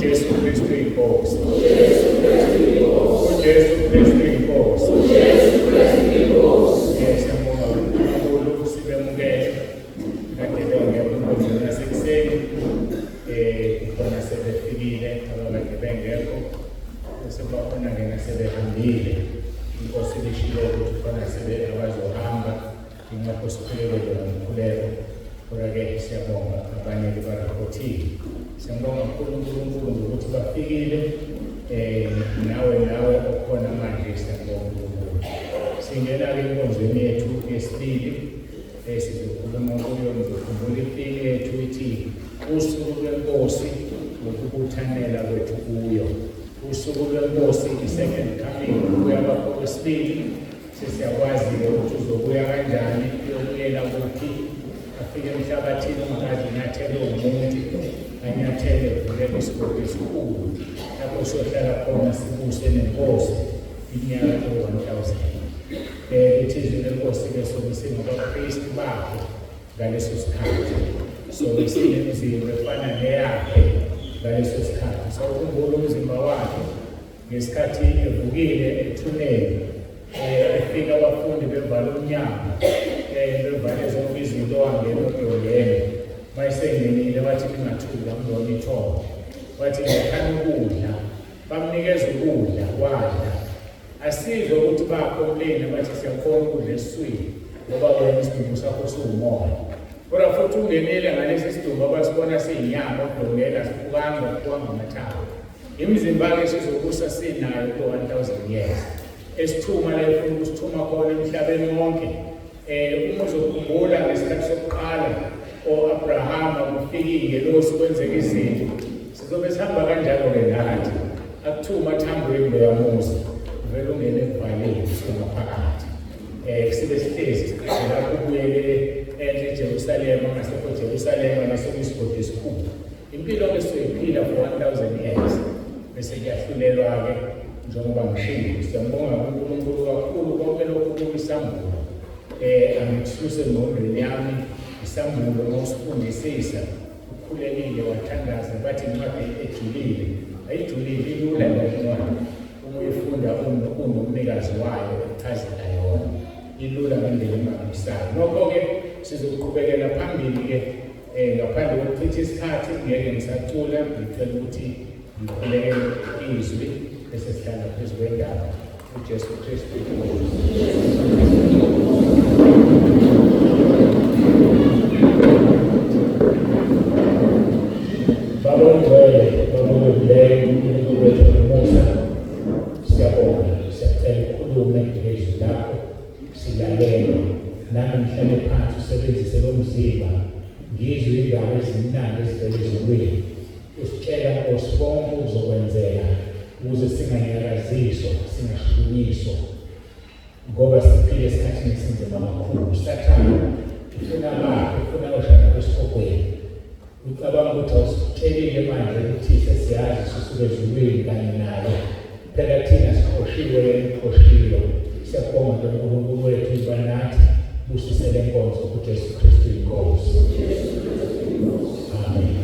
UJesu Kristu inkosi. UJesu Kristu inkosi. UJesu Kristu inkosi. UJesu Kristu inkosi. Siyabonga uNkulunkulu sibemukele. Kade bengekho enkonzweni yasekuseni. Khona sebefikile abakade bengekho. Bese bakhona ke nasebehambile. Inkosi ibishilo ukuthi khona sebe abazohamba. Ingakho sikhulekele ngomkhuleko. Kodwa-ke siyabonga abanye-ke bariphothile. Siyambonga kakhulu uNkulunkulu ngokuthi bafikile. Nawe okhona manje siyambonga uNkulunkulu. Singena-ke enkonzweni yethu yesibili esizokhuluma kuyo. Ngizokhumbula itheme yethu ithi usuku lwenkosi nokubuthanela kwethu kuyo. Usuku lwenkosi, i-second coming, ukubuya kwakho kwesibili. Sesiyakwazi-ke ukuthi uzobuya kanjani, uyobuyela kuphi, afike emhlabathini ongakaze unyathelwe umuntu, anyathele vuleke isigodi esikhulu lapho siyohlala khona sibuse nenkosi iminyaka ewu-1000. Lithi izwi lenkosi-ke sobe singabapristi bakhe ngaleso sikhathi, sobe sinemizimba efana neyakhe ngaleso sikhathi. Sawukhumbula umzimba wakhe ngesikhathi evukile ethuneni, efika abafundi bevala umnyango, bevale zonke izinto, wangena odongeni. Mayesengenile wathi ningathuki, angilona ithongo. Wathi ngiyathanda ukudla, bamnikeza ukudla wadla. Asizwe ukuthi ba-complain bathi siyakhona ukudla esiswini ngoba wena isidumbu sakho siwumoya. Kodwa futhi ungenile ngalesi sidumbu abasibona siyinyama odongeni, asiphukanga, aphukanga amathambo. Imizimba-ke sizobusa sinayo ko-1000 years. Esithuma la efuna ukusithuma khona emhlabeni wonke. Uma uzokhumbula ngesikhathi sokuqala o-Abrahama kufika iy'ngelosi kwenzeka izinto, sizobe sihamba kanjalo-ke nathi. Akuthuma athambweni loya muzi, uvele ungene ekuvaleni usuke ngaphakathi. Sibe sihlezi siqede lapho ubuyele enhle eJerusalema, ngasekho Jerusalema nasekuyisigodi esikhulu. Impilo ke siyoyiphila for 1000 years bese kuyahlulelwa-ke njengoba ngishilo. Siyambonga uNkulunkulu kakhulu konke lokhu kuyisambulo. Angikususe engqondweni yami isambulo ngosifundisisa ukhulekile wathandaza bathi incwadi ejulile. Ayijulile, ilula le ncwadi. Uma uyifunda unomnikazi wayo ekuchazela yona. Ilula ngendlela emangalisayo. Nokho-ke sizoqhubekela phambili-ke ngaphandle kokuchitha isikhathi ngeke ngisacula, ngicela ukuthi ngikhulekele izwi bese sihlala phezu kwendaba. uJesu Kristu inkosi. Baba ongcwele, Baba olungileyo, uNkulunkulu wethu onomusa, siyabonga, siyacela ukhulume ngezwi lakho, silalele. Nami ngihlale phansi usebenzise lo mzimba, ngizwe indaba ezimnandi ezivela ezulwini. Usitshela Nkosi konke okuzokwenzeka ukuze singanyakaziswa, singashukunyiswa, ngoba siphila esikhathini esinzima kakhulu. Usathane ufuna bakhe, ufuna oshana kwesihogweni. Ucabanga ukuthi awusitshelile manje ukuthi sesiyazi sisuke ezulwini kanye naye. Phela thina siqoshiwe, yena uqoshiwe. Siyabonga ke uNkulunkulu wethu iba nathi, busise le nkonzo kuJesu Kristu inkosi. Amen.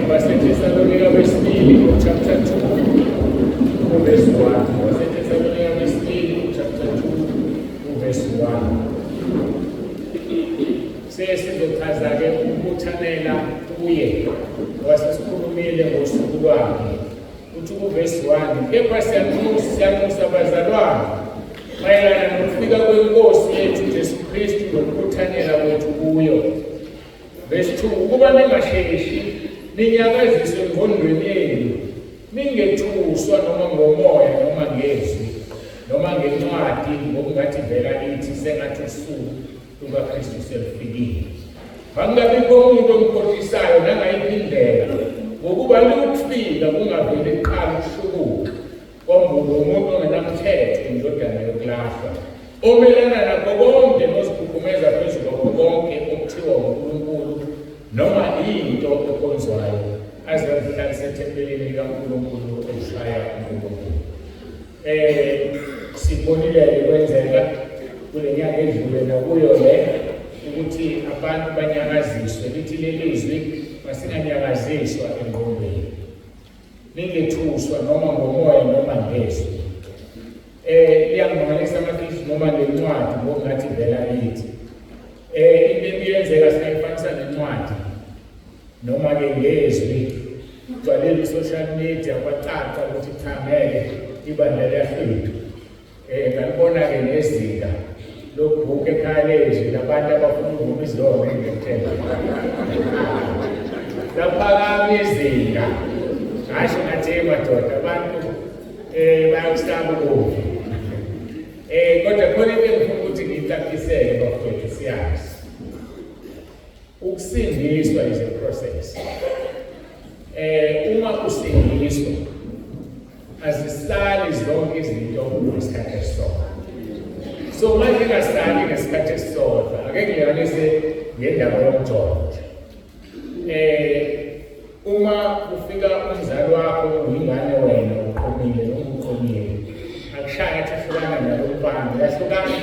BaseThesalonika wesibili chapter 2 verse 1. BaseThesalonika wesibili chapter 2 verse 1. Sesizochaza-ke ukubuthanela kuye ngoba sesikhulumile ngosuku lwakhe. Uthi kuvesi 1, kepha siyanxusa bazalwane mayelana nokufika kwenkosi yethu Jesu Kristu nokubuthanela kwethu kuyo. Verse 2, ukuba ningasheshi ninyakaziswe engqondweni yenu, ningethuswa noma ngomoya noma ngezwi noma ngencwadi ngokungathi vela kithi sengathi usuku lukaKristu selufikile. Makungabikho umuntu omkhohlisayo nangayiphi indlela, ngokuba liyokufika kungaveli kuqala ukuhlubuka kwambulwe umuntu ongenamthetho, indodana yokulahlwa, omelana nakho konke nozikhukhumeza phezu kwakho konke okuthiwa uNkulunkulu noma into ekhonzwayo, aze azihlalise ethempelini likaNkulunkulu eshaya uNkulunkulu. Sibonile kwenzeka kule nyanga edlule nakuyo le ukuthi abantu banyakaziswe. Lithi leli zwi masinganyakaziswa engqondweni, ningethuswa noma ngomoya noma ngezwi. Liyangimangalisa amaKristu noma lencwadi ngokungathi vela kithi. Into ebiyenzeka singayifanisa nencwadi noma-ke ngezwi. Kugcwalele i-social media kwacaca ukuthi cha ngeke ibandla liyahlwithwa. Ngalibona-ke nezinga lokubhuka ekhaya lezwi labantu abafuna ukuvuma izono engekuthela. Laphakama izinga. Ngasho ngathi madoda abantu bayakusaba ukufa. Kodwa khona into engifuna ukuthi ngiyicacisele bafowethu siyazi. Ukusindiswa is a process. Uma usindiswa azisali zonke izinto ngesikhathi esisodwa. So manje ingasali ngesikhathi esisodwa, ake ngilinganise ngendaba yomjovo. Uma kufika umzali wakho uyingane wena uqomile noma uqomile, akushaya athi hlukana nalo mfana, uyahlukana.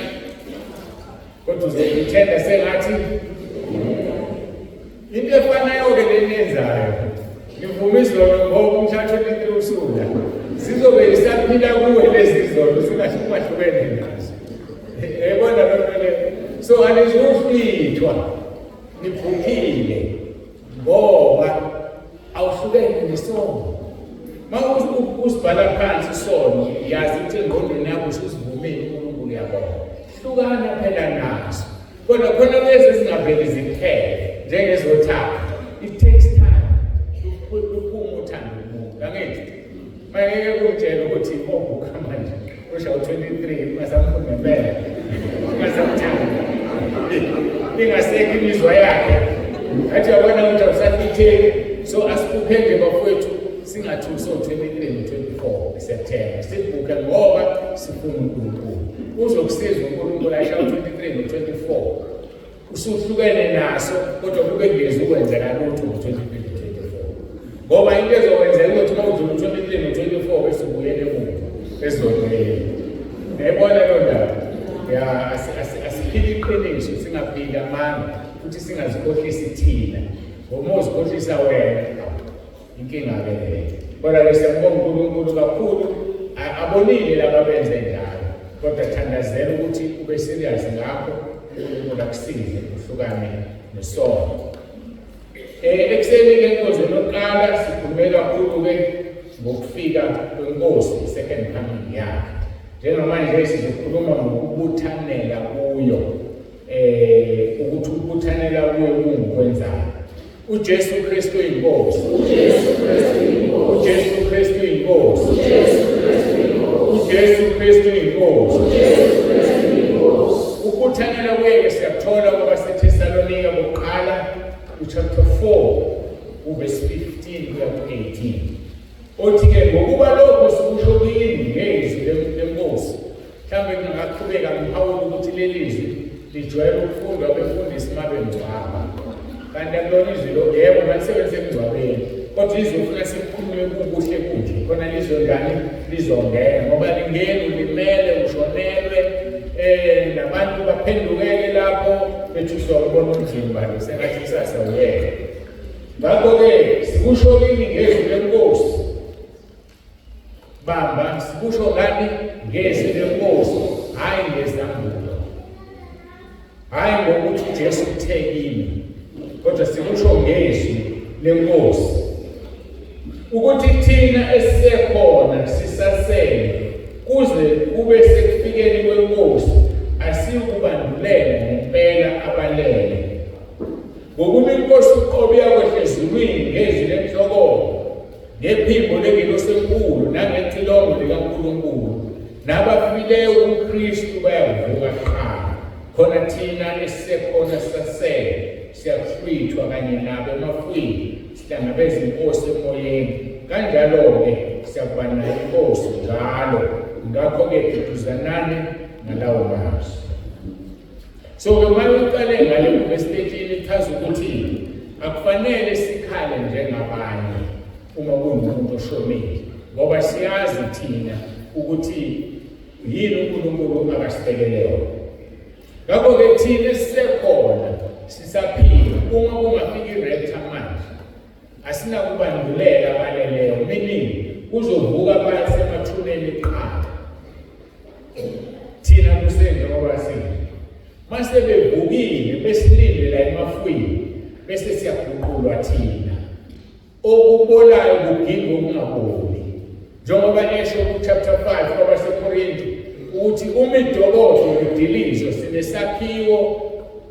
Kodwa uzoyithenda sengathi into efanayo-ke le niyenzayo nivuma izono ngoba umhla 23 usula zizobe zisaphila kuwe lezi zono singahlukene nazo. Yayibona loo nto leyo. So anizuhlwithwa niphuphile ngoba awuhlukene nesono. Uma usibhala phansi isono yazi ukuthi engqondweni yakho usuzivumile uNkulunkulu uyabona. Hlukana phela naso. Kodwa khona lezi ezingaveli ziphele njengezothando. It takes time. Luphuma uthando kumuntu. Angithi mangeke kungitshela ukuthi obhukha manje usha u-23 ungasamfuni ngempela ungasamthandi ingasekho imizwa yakhe ngathi uyabona ukuthi awusahlitheki. So asibukhe nje bafowethu singathusi o-23 no-24 September sibhukhe ngoba sifuna uNkulunkulu. Uzokusiza uNkulunkulu asha u-23 no-24 usuhlukene naso kodwa kube kungezi ukwenzeka lutho ngo-23 no-24 ngoba into ezokwenzeka ukuthi uma udlula u-23 no-24 bese ubuyele emuva ezonweni. Yayibona leyo ndaba? Ya, asiphile iqiniso, singaphili amanga futhi singazikhohlisi thina. Ngoba uzikhohlisa wena inkinga-ke leyo. Kodwa-ke siyambonga uNkulunkulu kakhulu, abonile laba benze njalo. Kodwa thandazela ukuthi ube serious ngakho, uNkulunkulu akusize uhlukane nesono. Ekuseni-ke enkonzweni yokuqala sikhulume kakhulu-ke ngokufika kweNkosi, second coming yakhe. Njengamanje sizokhuluma ngokubuthanela kuyo, ukuthi ukubuthanela kuyo kungukwenzani. uJesu Kristu inkosi. uJesu Kristu inkosi. uJesu Kristu inkosi. uJesu Kristu inkosi. uJesu Kristu inkosi. uJesu Kristu inkosi. Ukubuthanela kuye siyakuthola kwabaseThesalonika bokuqala uchapter 4 uverse 15 kuya ku-18. Othi-ke ngokuba lokho sikusho kini ngezwi lenkosi. Mhlawumbe ngingaqhubeka ngiphawule ukuthi leli zwi lijwayele ukufundwa abefundisi uma bengcwaba. Kanti akulona izwi lo, yebo balisebenzisa emngcwabeni, kodwa izwi ufuna sikhulume kukuhle kunje, khona lizwe njani lizongena, ngoba lingeni ulimele ushonelwe, nabantu baphendukele lapho bethuswa ukubona umzimba lo sengathi kusasa uyena. Ngakho-ke sikusho kini ngezwi lenkosi. Bamba, sikusho ngani ngezwi lenkosi, hhayi ngezambulo, hhayi ngokuthi uJesu uthe kimi, kodwa sikusho ngezwi lenkosi ukuthi thina esisekhona sisasele kuze kube sekufikeni kwenkosi asiyukubandulela ngempela abalele. Ngokuba inkosi uqobo iyakwehla ezulwini ngezwi lenhlokomo, ngephimbo lengelosi enkulu nangecilongo likaNkulunkulu, nabafileyo kuKristu bayakuvuka kuqala. Khona thina esisekhona sisasele siyakuhlwithwa kanye nabo emafwini, sihlangabeze inkosi emoyeni. Kanjalo-ke siyakuba nayo inkosi njalo. Ngakho-ke duduzanani ngalawo mazwi. So-ke uma uqale ngale verse 13 ichaza ukuthi akufanele sikhale njengabanye uma kunomuntu oshonile, ngoba siyazi thina ukuthi yini uNkulunkulu akasibekele yona. Ngakho-ke thina esisekhona Sisaphila uma kungafika i-rapture manje asinakubandulela abaleleyo, meaning kuzovuka phansi emathuneni kuqala. Thina kusenjengoba sinje mase bevukile besilinde la emafwini bese siyaguqulwa thina. Okubolayo kugingwa okungaboli, njengoba esho ku-chapter 5 kwabaseKorinti ukuthi uma idokodo lidilizwe sinesakhiwo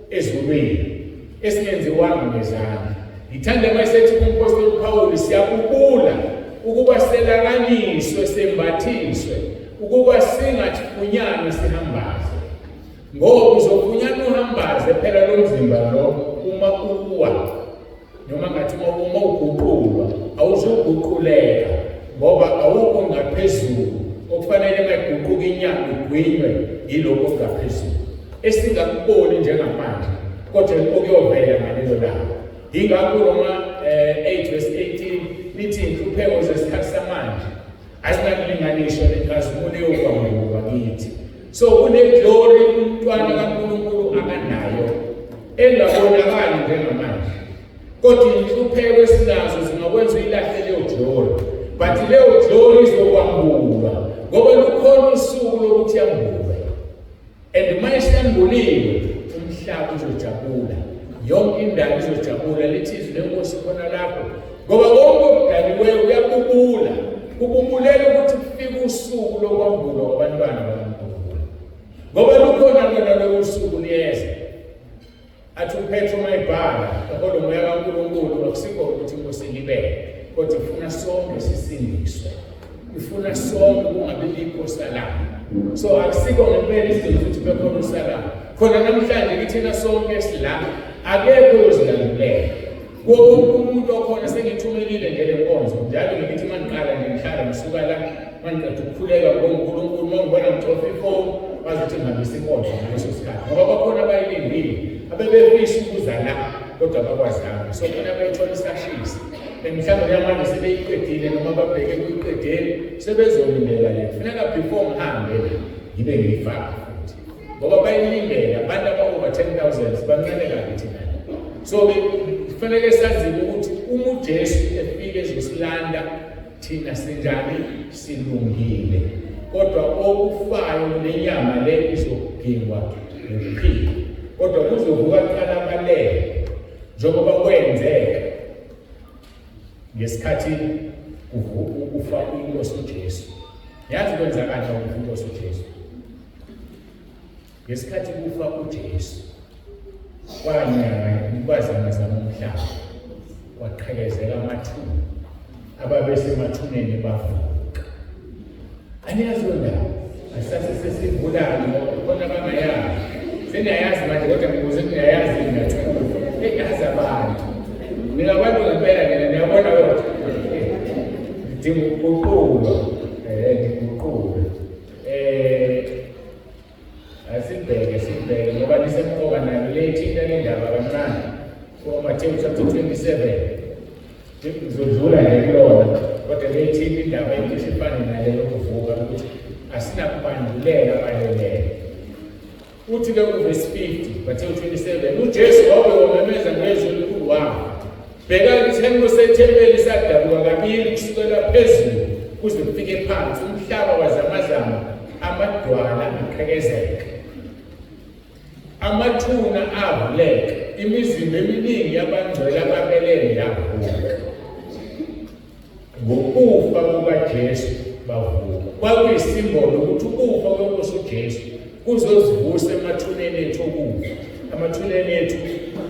ezulwini esingenziwanga ngezandla. Ngithanda uma esethi kumpostoli Pawulu, siyabubula ukuba selakaniswe sembathiswe ukuba singafunyanwa sihambaze, ngoba uzofunyanwa uhambaze phela lo mzimba lo uma uwa, noma ngathi uma uguqulwa awuzuguquleka ngoba awukho ngaphezulu. Okufanele mayiguquka inyama igwinywe yilokho okungaphezulu esingakuboni njengamanje, kodwa okuyovela ngalelo langa. Yingakho Roma 8 verse 18 lithi inhlupheko zesikhathi samanje azinakulinganiswa nenkazimulo eyokwambuka kithi. So kune-glory umntwana kaNkulunkulu akanayo engabonakali njengamanje, kodwa inhlupheko esinazo zingakwenza uyilahle leyo glory, but leyo glory izokwambulwa ngoba lukhona usuku lokuthi yambulwe. And uma isembuliwe umhlaba uzojabula, yonke indawo izojabula. Lithi izwi lenkosi khona lapho, ngoba konke okudaliweyo kuyabubula, kububulela ukuthi kufike usuku lokwambulwa kwabantwana bakaNkulunkulu, ngoba lukhona lona lolo suku liyeza. Athi uPetro uma ebhala ehola umoya kaNkulunkulu, akusikho ukuthi inkosi ilibele, kodwa ifuna sonke sisindiswe, ifuna sonke kungabi bikho salama. So akusikho ngempela isidingo ukuthi bekhona usalama khona namhlanje kithina sonke esila, akekho oyozilandulela. Kuwo wonke umuntu okhona sengithumelile nje le nkonzo njalo, ngithi uma ngiqala nje ngihlala ngisuka la, uma ngiqeda ukukhuleka kuNkulunkulu, uma ngibona ngicofa ifoni, bazi ukuthi ngihambisa inkonzo ngaleso sikhathi, ngoba bakhona abayilindile abebefisa ukuza la kodwa abakwazanga. So khona bayithola isashisa, mhlawumbe njengamanje sebeyiqedile noma babheke kuyiqedeni, sebezolindela le. Kufuneka before ngihambe la ngibe ngiyifaka futhi, ngoba bayilindele abantu aba-over 10,000, sibancane kabi thina. So-ke kufanele sazibe ukuthi uma uJesu efike ezosilanda thina sinjani, silungile, kodwa okufayo nenyama le izogingwa ngokuphila, kodwa kuzovuka kuqala abalele, njengoba kwenzeka ngesikhathi kufa inkosi uJesu. Yazi kwenzakani ngokufa inkosi uJesu? Ngesikhathi kufa uJesu kwanyanga kwazamazama umhlaba, kwaqhekezeka amathuna, ababesemathuneni bavuka. Aniyazi loo ndawo, asase sesivulani ngoba khona abangayazi. Seniyayazi manje, kodwa ngibuze niyayazi ngathi eyazi abantu. Mina abantu ngempela nina niyabona kodwa ngidinga ukuguqulwa, ngiguqulwe. Asibheke sibheke ngoba lisemqoka nalo leyithinta le ndaba kancane. KoMathewu chapter 27 ngizodlula nje kuyona, kodwa leyithinta indaba icishe ifane nale yokuvuka, ukuthi asinakubandulela abaleleyo. Uthi-ke kuvesi 50 Mathewu 27, uJesu wabe wamemeza ngezwi elikhulu wafa. Bheka isihlengo sethempeli sadabuka kabili kusukela phezulu kuze kufike phansi, umhlaba wazamazama, amadwala aqhekezeka, amathuna avuleka, imizimba eminingi yabangcwele ababelele yavuka. Ngokufa kukaJesu bavuka. Kwakuyisimbolo ukuthi ukufa kwenkosi uJesu kuzozivusa emathuneni ethu okufa, emathuneni ethu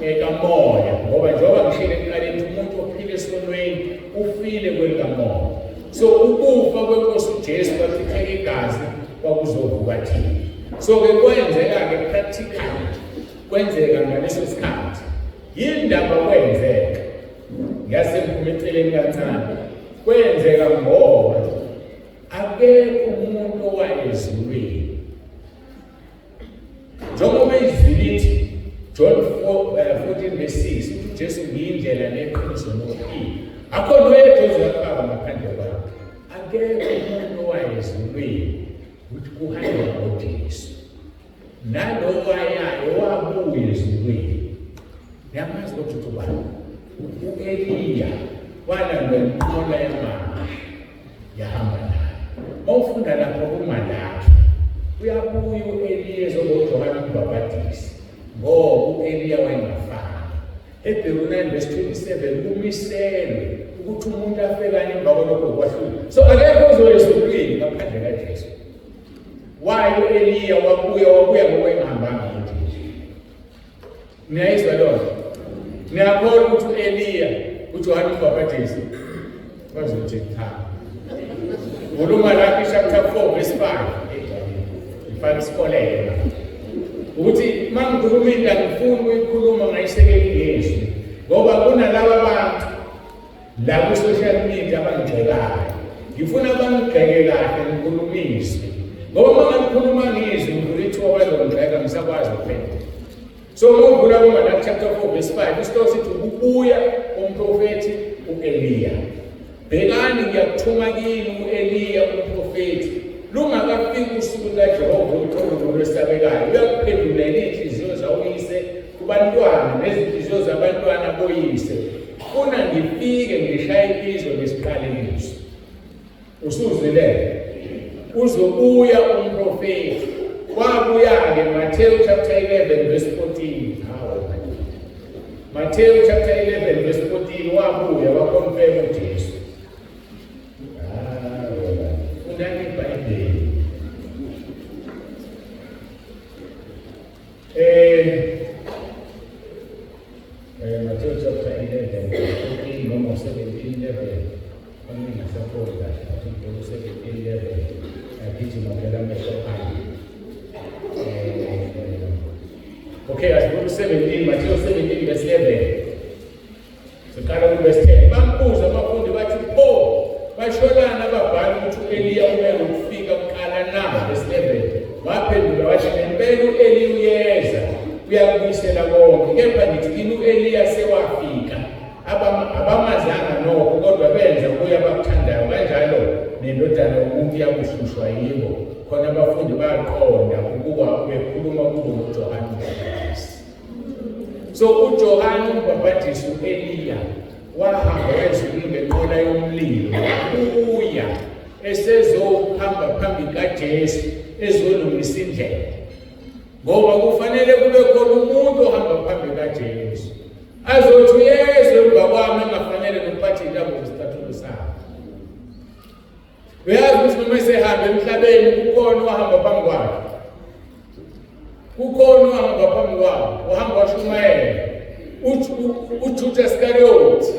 kamoya, ngoba njengoba ngishilo ekuqaleni umuntu ophila esonweni ufile kwelikamoya. So ukufa kwenkosi uJesu kwachitheka igazi, kwakuzovuka thina. So-ke kwenzeka-ke practically, kwenzeka ngaleso sikhathi. Yindaba kwenzeka? Ngiyase ngiphume eceleni kancane. Kwenzeka ngoba akekho umuntu owayezulwini. Njengoba izwi lithi John 4 14 verse 6 uthi uJesu ngiyindlela neqiniso nokuphila. Akho noyedwa ozakubaba ngaphandle kwakhe. Akekho umuntu owayezulwini ukuthi kuhanjwa ngoJesu. Nalo wayayo wabuya ezulwini. Niyamazi kodwa ubani? U-Eliya walandwa inqola yamahhashi yahamba naye. Mawufunda lapho kuMalaki, uyabuya u-Eliya ezoba uJohane uMbhabhadisi ngoba u-Eliya wayengafani. Hebheru 9 verse 27 kumiselwe ukuthi umuntu afe kanye emva kwalokho kwahluka. So akekho ozoya ezulwini ngaphandle kaJesu. Why u-Eliya wabuya wabuya ngoba engahambanga noJesu. Niyayizwa loo nto? Niyakholwa ukuthi u-Eliya uJohane uMbhabhadisi bazothi cha. Khuluma lapha chapter 4 verse 5. Ngifaka isikolelo. Ukuthi uma ngikhuluma into angifuni ukuyikhuluma ngayisekeli ngezwi ngoba kunalaba bantu la ku-social media abangigxekayo. Ngifuna bangigxeke kahle ngikhulumiswe. Ngoba uma ngikhuluma ngizwi ngivula ithuba bazongigxeka ngisakwazi ukuphendula. So uma uvula kuMalaki chapter 4 verse 5 isihloko sithi ukubuya komprofethi uEliya. Bhekani ngiyakuthuma kini uEliya umprofethi lungakafiki usuku lukaJehova olukhulu nolwesabekayo uyakuphendulela iy'nhliziyo zawuyise kubantwana nezinhliziyo zabantwana boyise funa ngifike ngishaye izwe ngesiqalekiso. Usuzwile? Uzobuya umprofethi. Wabuya-ke Matthew chapter 11 verse 14. Hawu. Matthew chapter 11 verse 14 wabuya wakonfirm uJesu. Ah, fundani iBhayibheli. Eh Matthew chapter 11, 14 noma 17, 11. Engingasafuni kahle athi ngibheke 17, 11. Agijima phela amehlo ami. Okay, asibone 17, Matthew 17 verse 11. Siqala ku-verse 10. Bambuza abafundi bathi, pho basholana ababhali ukuthi u-Eliya umele ukufika kuqala na? Verse 11. Waphendula wathi, ngempela u-Eliya uyeza, uyakubuyisela konke. Kepha ngithi kini u-Eliya sewafika. Abamazanga nokho, kodwa benza kuye abakuthandayo. Kanjalo nendodana yomuntu iyakuhlushwa yibo. Khona abafundi baqonda ukuba ubekhuluma kubo ngoJohane uMbhaphathisi. So uJohane uMbhaphathisi uEliya wahamba ezulwini ngenqola yomlilo wabuya esezohamba phambi kaJesu ezolungisa indlela ngoba kufanele kube khona umuntu ohamba phambi kaJesu azothi uyezwe emva kwami engafanele nokuphatha iy'ntambo zesicathulo sakhe. Uyazi ukuthi noma esehamba emhlabeni kukhona owahamba phambi kwakhe. Kukhona owahamba phambi kwakhe, uhamba washumayela. UJuda Iskariyoti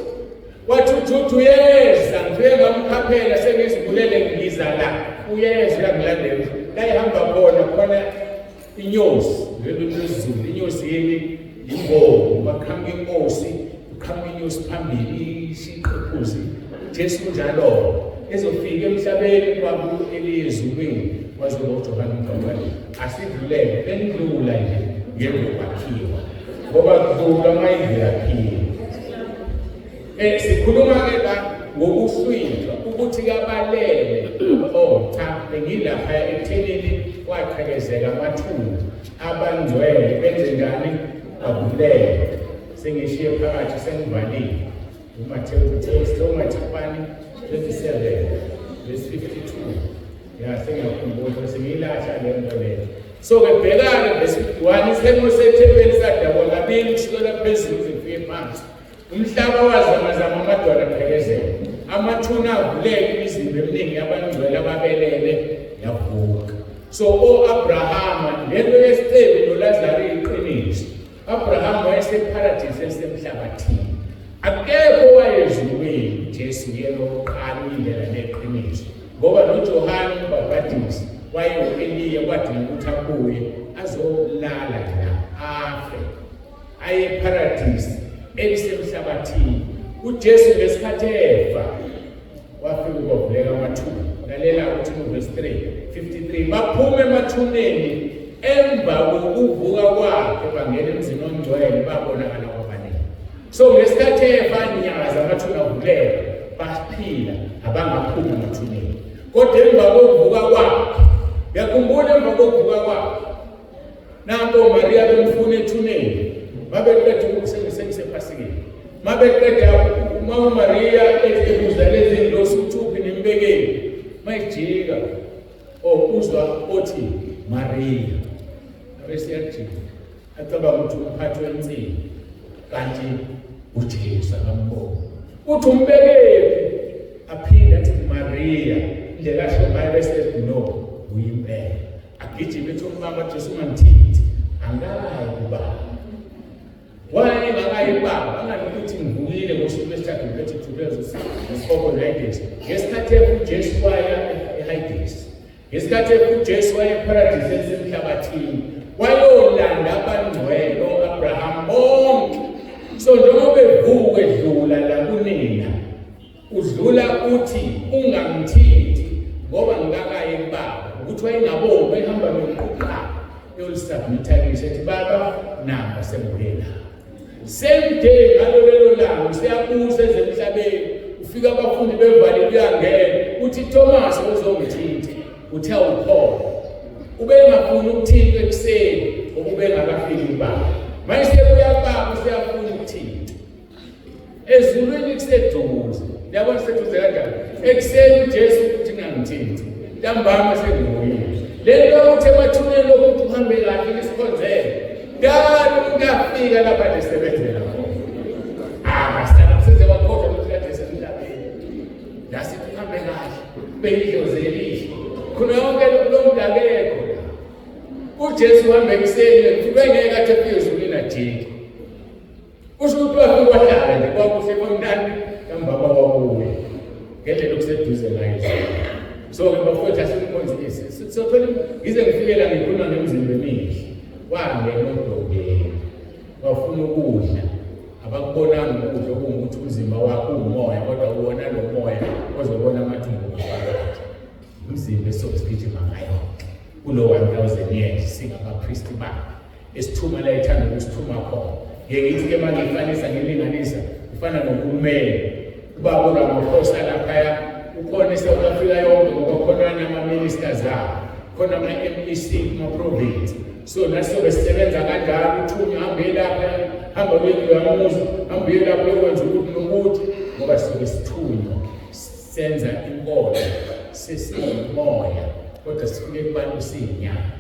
wathi uJuda uyeza, ngifike ngamkhaphela sengizibulele ngiza la. Uyeza uyangilandela. La ehamba khona khona inyosi, lolu lwesiZulu, inyosi yini? Yimbongo, baqhamuka inkosi, uqhamuka inyosi phambili, isiqephuzi. Jesu njalo ezofika emhlabeni kwabu eliyezulwini wazoba uJohane uMbhaphathisi. Asidlulele, bendlula nje ngemva kwakhiwa. Ngoba kudlula uma indlu yakhiwa. Sikhuluma ke la ngokuhlwithwa ukuthi kabalele. Oh cha, bengilapha ekuthenini kwaqhekezeka amathuna abangcwele benze njani abulele. Sengishiye phakathi sengivalile. UMathewu uMathewu 27 verse 52. Ya sengiyakhumbula sengiyilahla le nto leyo. So ke bheka-ke verse 51 isimo sethempeli sadabwa kabili kusukela phezulu kuze kufike phansi. Umhlaba wazamazama amadwala aqhekezela. Amathuna avuleka imizimba eminingi yabangcwele ababelele yavuka. So o-Abrahama lento yesicebi noLazaru iqiniso. Abrahama wayeseparadisi elisemhlabathini. Akekho owayezulwini, uJesu uyena owokuqala uyindlela neqiniso. Ngoba noJohane uMbhabhadisi wayewu-Eliya kwadinga ukuthi abuye azolala la afe aye eparadisi elisemhlabathini. UJesu ngesikhathi efa wafika kwavuleka amathuna. Lalela ukuthi kuvesi 3 53 baphuma emathuneni emva kokuvuka kwakhe bangena emzini ongcwele babonakala kwabaningi. So ngesikhathi efa nyaza amathuna avuleka baphila abangaphumi emathuneni. Kodwa emva kokuvuka kwakhe, uyakhumbula emva kokuvuka kwakhe nanko Maria bemfuna ethuneni babeqeda usephasikeni. Mabeqeda uma uMaria ebuza lezi ngilosi ukuthi uphi nimbekeni, mayijika or uzwa othi Maria, abese yajika acabanga ukuthi umphathi wensimbi kanti uJesu akamboni. Uthi umbekephi, aphinde athi Maria, indlela asho ngayo bese no uyimpela. Agijime ethi umama Jesu ungangithinti, angikayi kubaba. Wayengakayi kubaba, angani ukuthi ngivukile ngosuku lwesithathu ngiphethe ithubeza nesihogo nehayidesi. Ngesikhathi uJesu waya ehayidesi, ngesikhathi uJesu waya eparadisi elisemhlabathini, wayolanda abangcwele o-Abraham bonke. So njengoba evuka edlula la kunina, udlula uthi ungangithinti ngoba ngikakaye kubaba, ukuthi wayengaboni, wayehamba nokuqala yolisubmitha kisho ethi baba namba sengibuye la. Same day ngalo lelo langa useyabusa ezemhlabeni, ufika abafundi bevalile uyangena, uthi Thomas uzongithinta, uthe awukhona. Ubengafuni ukuthintwa ekuseni ngoba ubengakafiki kubaba. Manje sebuya kubaba useyafuna ukuthinta. Ezulwini kuseduze. Yabona seduze kanjani? Ekuseni uJesu uthi ngangithinti. Ntambama sengibuyile. Le nto yokuthi emathuneni lokuthi uhambe kahle nisikhonzele. Dala umuntu afika lapha nje sebenzela khona. Ah, sithanda size wakhohlwa ukuthi kade semhlabeni. La sithi uhambe kahle. Beyidlozi elihle. Khona yonke lo muntu akekho la. UJesu uhambe ekuseni, ubengeke athi efike ezulwini ajike. Kusho ukuthi wafike wahlala nje kwakuhle kwamnandi kambaba wabuye ngendlela okuseduze ngayo. So-ke bafowethu asimkhonzise sothola ngize ngifike la ngikhuluma ngemizimba emihle. Wangena odongeni wafuna ukudla, abakubonanga ukudla okungukuthi umzimba wakho uwumoya, kodwa uwona lo moya ozobona amathumbu ngaphakathi. Umzimba esokusigijima ngayo kulo 1000 years singabapristi bakhe esithuma la ethanda ukusithuma khona. Ngeke ngithi ke mangifanisa ngilinganisa kufana nohulumeni. Ubaba uRamaphosa laphaya ukhona eSouth Africa yonke ngoba khona nama-ministers abo, khona ama-MEC kuma-province. So nathi sobe sisebenza kanjalo, uthunywa hambe lapha, hamba uye kuloya muzi, hamba uye lapha uyokwenza ukuthi nokuthi, ngoba sobe sithunywa senza inkolo sesiwumoya kodwa sifike kubantu siyinyama.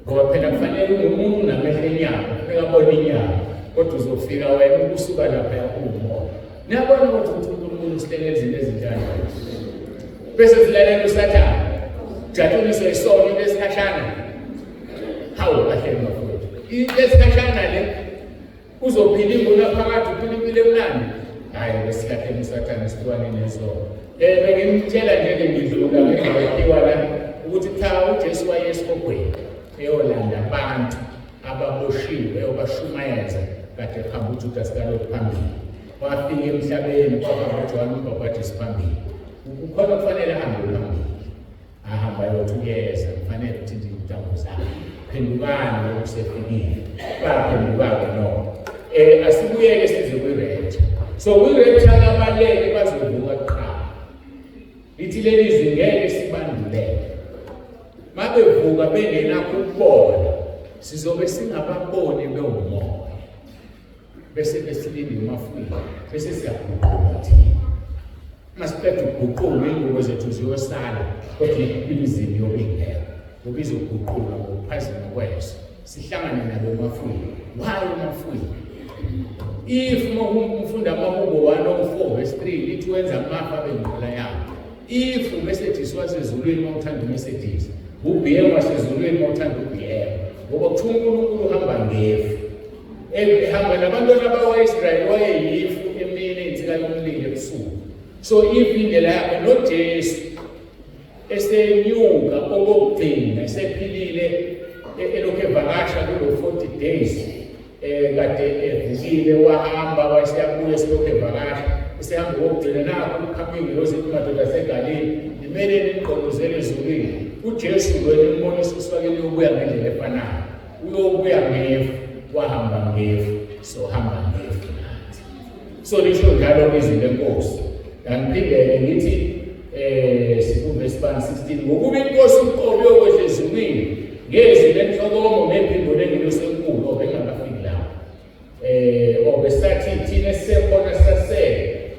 Ngoba phela kufanele ungumuntu unamehlo enyama, kufuneka abone inyama, kodwa uzofika wena ukusuka lapha uwumoya. Niyabona ukuthi uNkulunkulu usihlelele izinto ezinjani. Bese silalela uSathane. Jatshuliswe isono into esikhashana. Hawu kahle bafowethu. Into esikhashana le uzophila inguna phakathi uphila impilo emnandi. Hayi besihlahleni uSathane sihlukane nesono. Bengimtshela nje ke ngidlula ngidlula la ukuthi cha uJesu waye esihogweni eyolanda abantu ababoshiwe eyobashumayeza kade kuhamba uJudas Iscariot phambili. Wafika emhlabeni kwahamba uJohane uMbhabhadisi phambili. Kukhona kufanele ahambe phambili. Ahamba ayothi uyeza kufanele uthinte intambo zakhe. Phendukani ngoba usefikile. Baphenduka-ke nokho. Asibuyeke size kwi-rapture. So kwi-rapture abalele bazovuka kuqala. Lithi leli zwi ngeke sibandulele. Mabevuka bengenakho ukubona, sizobe singababoni bewumoya. Bese besilinde emafwini, bese siyaguquka thina. Uma siqeda ukuguqulwa iy'ngubo zethu ziyosala, kodwa imizimba iyobe ingekho. Ngoba izoguqulwa ngokuphazima kweso. Sihlangane nabo emafwini. Why emafwini? If uma ufunda amahubo 104 verse 3 lithi wenza amafu abe inqola yakho. If uMercedes wasezulwini uma uthanda uMercedes, uBM wasezulwini uma uthanda uBM. Ngoba kuthiwa uNkulunkulu uhamba ngefu. Ehamba nabantwana bakwa-Israyeli wayeyifu emini insika yomlilo ebusuku. So if indlela yakhe noJesu esenyuka okokugcina esephilile elokhu evakasha kulo 40 days kade evukile wahamba wayeseyabuya esilokhu evakasha esehamba okokugcina nakho kuqhamuka ingelosi ethi madoda aseGalile nimele nigqolozele ezulwini. uJesu lona imbona esuswakele uyobuya ngendlela efanayo, uyobuya ngefu, wahamba ngefu, sohamba ngefu nathi. So lisho njalo izwi lenkosi. Ngiphindele ngithi sikuvesi 16 ngokuba inkosi uqobo iyokwehla ezulwini ngezwi lenhlokomo nephimbo lengelosi enkulu obengakafiki lapho.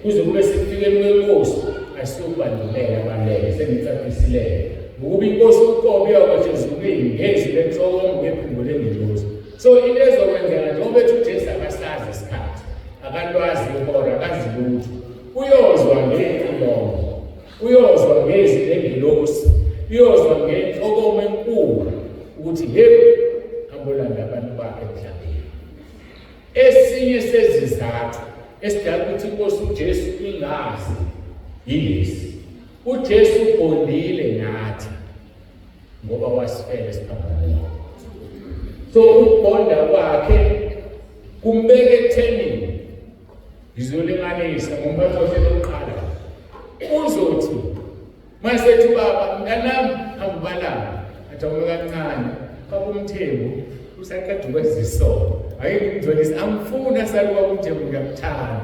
Kuze kube sekufikeni kweNkosi asiyokubanduleka baleke sengicacisileyo. Ngokuba iNkosi uqobo iyakwehla ezulwini ngezwi lenhloko ngephimbo lengelosi. So into ezokwenzeka njengoba ethi uJesu akasazi isikhathi, akalwazi ihora, akazi lutho. Uyozwa ngecilongo, uyozwa ngezwi lengelosi, uyozwa ngenhlokomo enkulu ukuthi yebo hambolanda abantu bakhe emhlabeni. Esinye sezizathu esidala ukuthi inkosi uJesu ingazi yilesi. UJesu ubondile nathi ngoba wasifela esiphambanweni. So ukubonda kwakhe kumbeke ekuthenini ngizolinganisa ngomphathi lokuqala uzothi Masethi ubaba mntanami angubalanga athi awume kancane baba uMthembu usaqeda ukwenza isono ake ngimngcolise angifuni asale ubaba uMthembu ngiyamthanda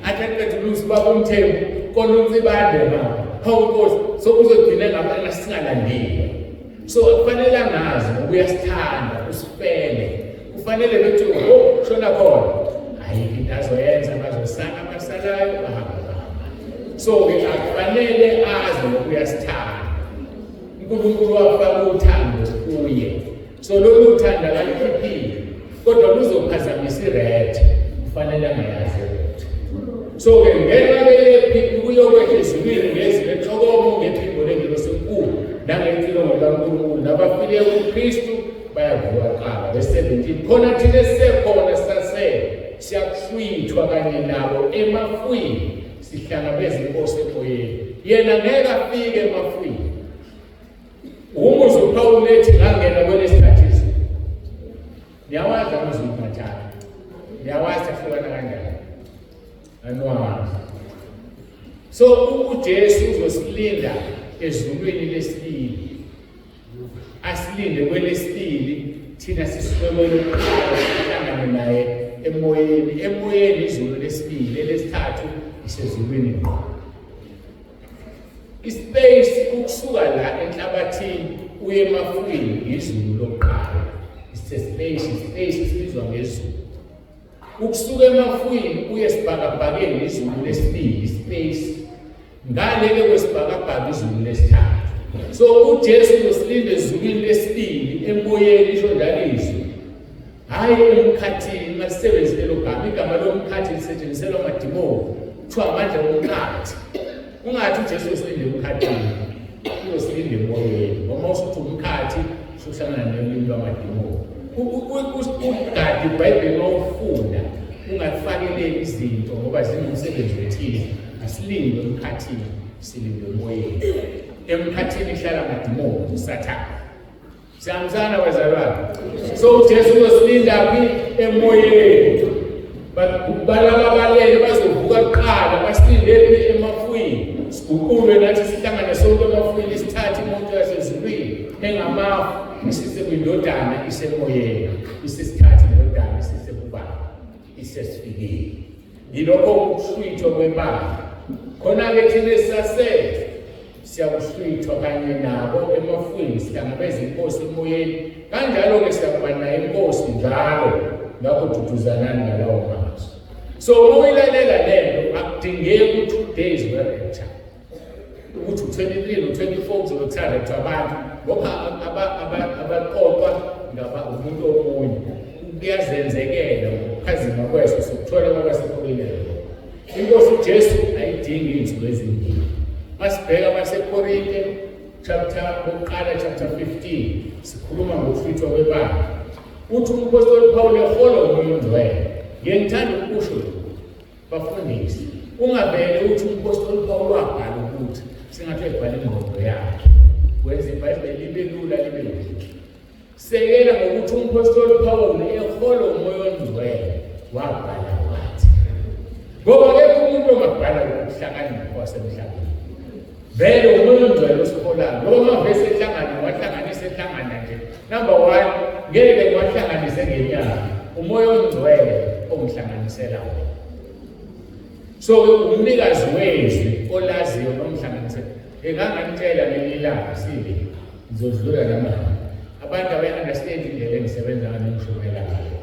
athi aqeda ukulungisa ubaba uMthembu kona uNsibande mama hawu nkosi so uzogcina ngabana singalandeli so kufanele angazi ngoba uyasithanda usifele kufanele bethi oh shona khona ayikho into azoyenza bazosala abasalayo bahamba So-ke akufanele azi ngoba uyasithanda. uNkulunkulu wafaka uthando kuye. So lolu thando akalikhiphile kodwa luzophazamisa i-red kufanele angayazi i-red. So-ke ngenxa ke yephi kuyokwehla ezulwini ngezwi lenhlokomo ngephimbo lengelosi enkulu nangecilongo likaNkulunkulu nabafileyo kuKristu bayavuka kuqala. Verse 17 khona thina esisekhona sisasele siyakuhlwithwa kanye nabo emafwini sihlangabeza inkosi emoyeni yena ngeke afike emafwini umuzi uPawulu ethi ngangena kwelesithathu izulu niyawazi amazulu mathathu niyawazi ahlukana kanjani aniwazi so uJesu uzosilinda ezulwini lesibili asilinde kwelesibili thina sisuke kwelokuqala sihlangane naye emoyeni emoyeni izulu lesibili elesithathu isezulwini ngqo ispace ukusuka la enhlabathini uye emafwini izulu lokuqala it's a space space sibizwa ngezulu ukusuka emafwini uye esibhakabhakeni izulu lesibili ispace Ngale-ke kwesibhakabhaka izulu lesithathu. So uJesu uzosilinda ezulwini lesibili emoyeni isho njalo izwi. Hhayi emkhathini masisebenzise lelo gama. Igama lomkhathi lisetshenziselwa amadimoni. Kuthiwa amandla omkhathi. Ungathi uJesu uyosilinde emkhathini. Uyosilinde emoyeni. Ngoba usuthi umkhathi usuhlangana nolimi lwamadimoni. Ugade iBhayibheli uma ufunda ungafakeleli izinto ngoba zinomsebenzi othile. Asilindwe emkhathini, silindwe emoyeni. Emkhathini kuhlala amadimoni, uSathane. Siyahambisana bazalwane. So uJesu uzosilinda phi? Emoyeni. Balaba balele bazovuka kuqala basilinde phi? Emafwini. Siguqulwe nathi sihlangane sonke emafwini sithathe imoto yasezulwini engamafu isise kwindodana isemoyeni. Isisithathe indodana isise kubaba. Isesifikile. Yilokho ukuhlwithwa kwebandla. Khona-ke thina esisasele siyakuhlwithwa kanye nabo emafwini sihlangabeza inkosi emoyeni kanjalo-ke siyakuba nayo inkosi njalo ngakho duduzanani ngalawo mazwi so uma uyilalela le nto akudingeki u-two days we-rapture ukuthi u-23 no-24 kuzobe kusarepthwa abantu ngoba abaqoqwa ngaba umuntu omunye kuyazenzekela ngokuphazima kweso sokuthola kwabasekorinte inkosi uJesu ayidingi izinsuku ezimbili masibheka abasekorinte chapter bokuqala chapter 15 sikhuluma ngokuhlwithwa kwebandla uthi umpostoli Paul eholwa umoya ongcwele ngiyengithanda ukusho Bafundisi, ungavele uthi umpostoli Pawulu wabhala ukuthi sengathi uyayibhala ingqondo yakhe. Wenza iBhayibheli libe lula libe weak. Sekela ngokuthi umpostoli Pawulu eholwa umoya ongcwele wabhala wathi. Ngoba akekho umuntu ongabhala ngokuhlakanipha kwasemhlabeni. Vele umoya ongcwele osiholayo. Ngoba amavesi ehlangana wahlanganisa ehlangana nje. Number 1 ngeke ngiwahlanganise ngenyama. Umoya ongcwele ongihlanganisela wona. So umnikazi wezwi olaziyo nomhlanganisela. Nginganganitshela ngelinye ilanga sibi ngizodlula namanje. Abantu abayi-understand indlela engisebenza ngayo nengishumayela ngayo.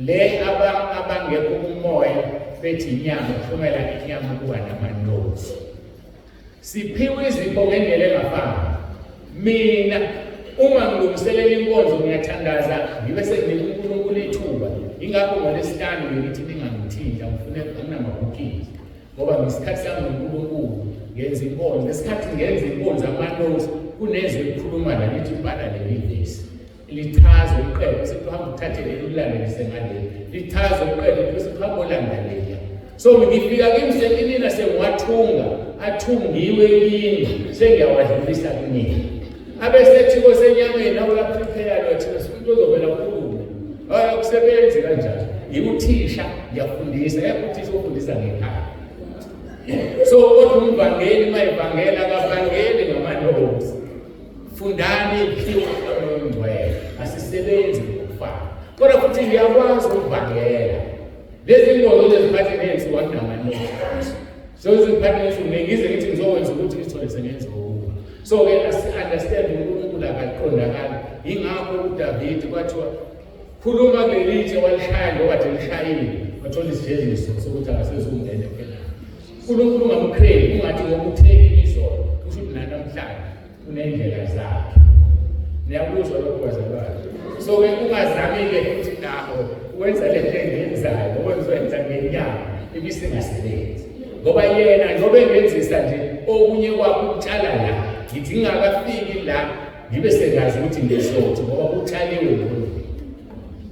Le abangekho kumoya bethi inyama, kuhlumela inyama kuba nama-notes. Siphiwe izipho ngendlela engafani. Mina uma ngilungiselela inkonzo ngiyathandaza ngibe senginika uNkulunkulu ithuba. Ingakho ngoLwesihlanu ngithi ningangithinta ngifune anginamabhukini ngoba ngesikhathi sami noNkulunkulu ngenza inkonzo. Ngesikhathi ngenza inkonzo ama-notes kunezwi elikhuluma la lithi bhala leli vesi. Lichaze uqede bese kuhamba uthathe leli ulandelise ngaleli. Lichaze uqede bese kuhamba olanda leliya. So ngifika kimi sekinina sengiwathunga, athungiwe kimi, sengiyawadlulisa kunina. Abesethi kosenyameni nawe uyaprepare lo thina sifuna uzovela ukhulume. Hayi akusebenzi kanjalo. Ngiwuthisha ngiyafundisa, ekho uthisha ofundisa ngekhaya. So kodwa umvangeli mayivangela akavangeli ngama-notes. Fundani iphiwe uMoya oNgcwele. Asisebenzi ngokufana. Kodwa futhi ngiyakwazi ukuvangela. Lezi ngqondo leziphathe ngensuku akunamanothi. So iziphathe ngensuku ngize ngithi ngizokwenza ukuthi ngithole sengenza okubi. So ke asi-understand uNkulunkulu akaqondakali. Yingakho uDavid kwathiwa khuluma kulelitshe walishaya ngoba nje lishayile wathola isijeziso sokuthi akasezungena eKhenani. uNkulunkulu ungamcravi ungathi ngoba uthe izolo kusho ukuthi nanamhlanje unendlela zakhe. Niyakuzwa lokho bazalwane. So ke ungazami-ke futhi naho wenza le nto engiyenzayo ngoba ngizoyenza ngenyama ibisingasebenzi. Ngoba yena njengoba engenzisa nje okunye kwakho ukutshala la ngithi ngingakafiki la ngibe sengazi ukuthi ngizothi ngoba kutshaliwe lokho.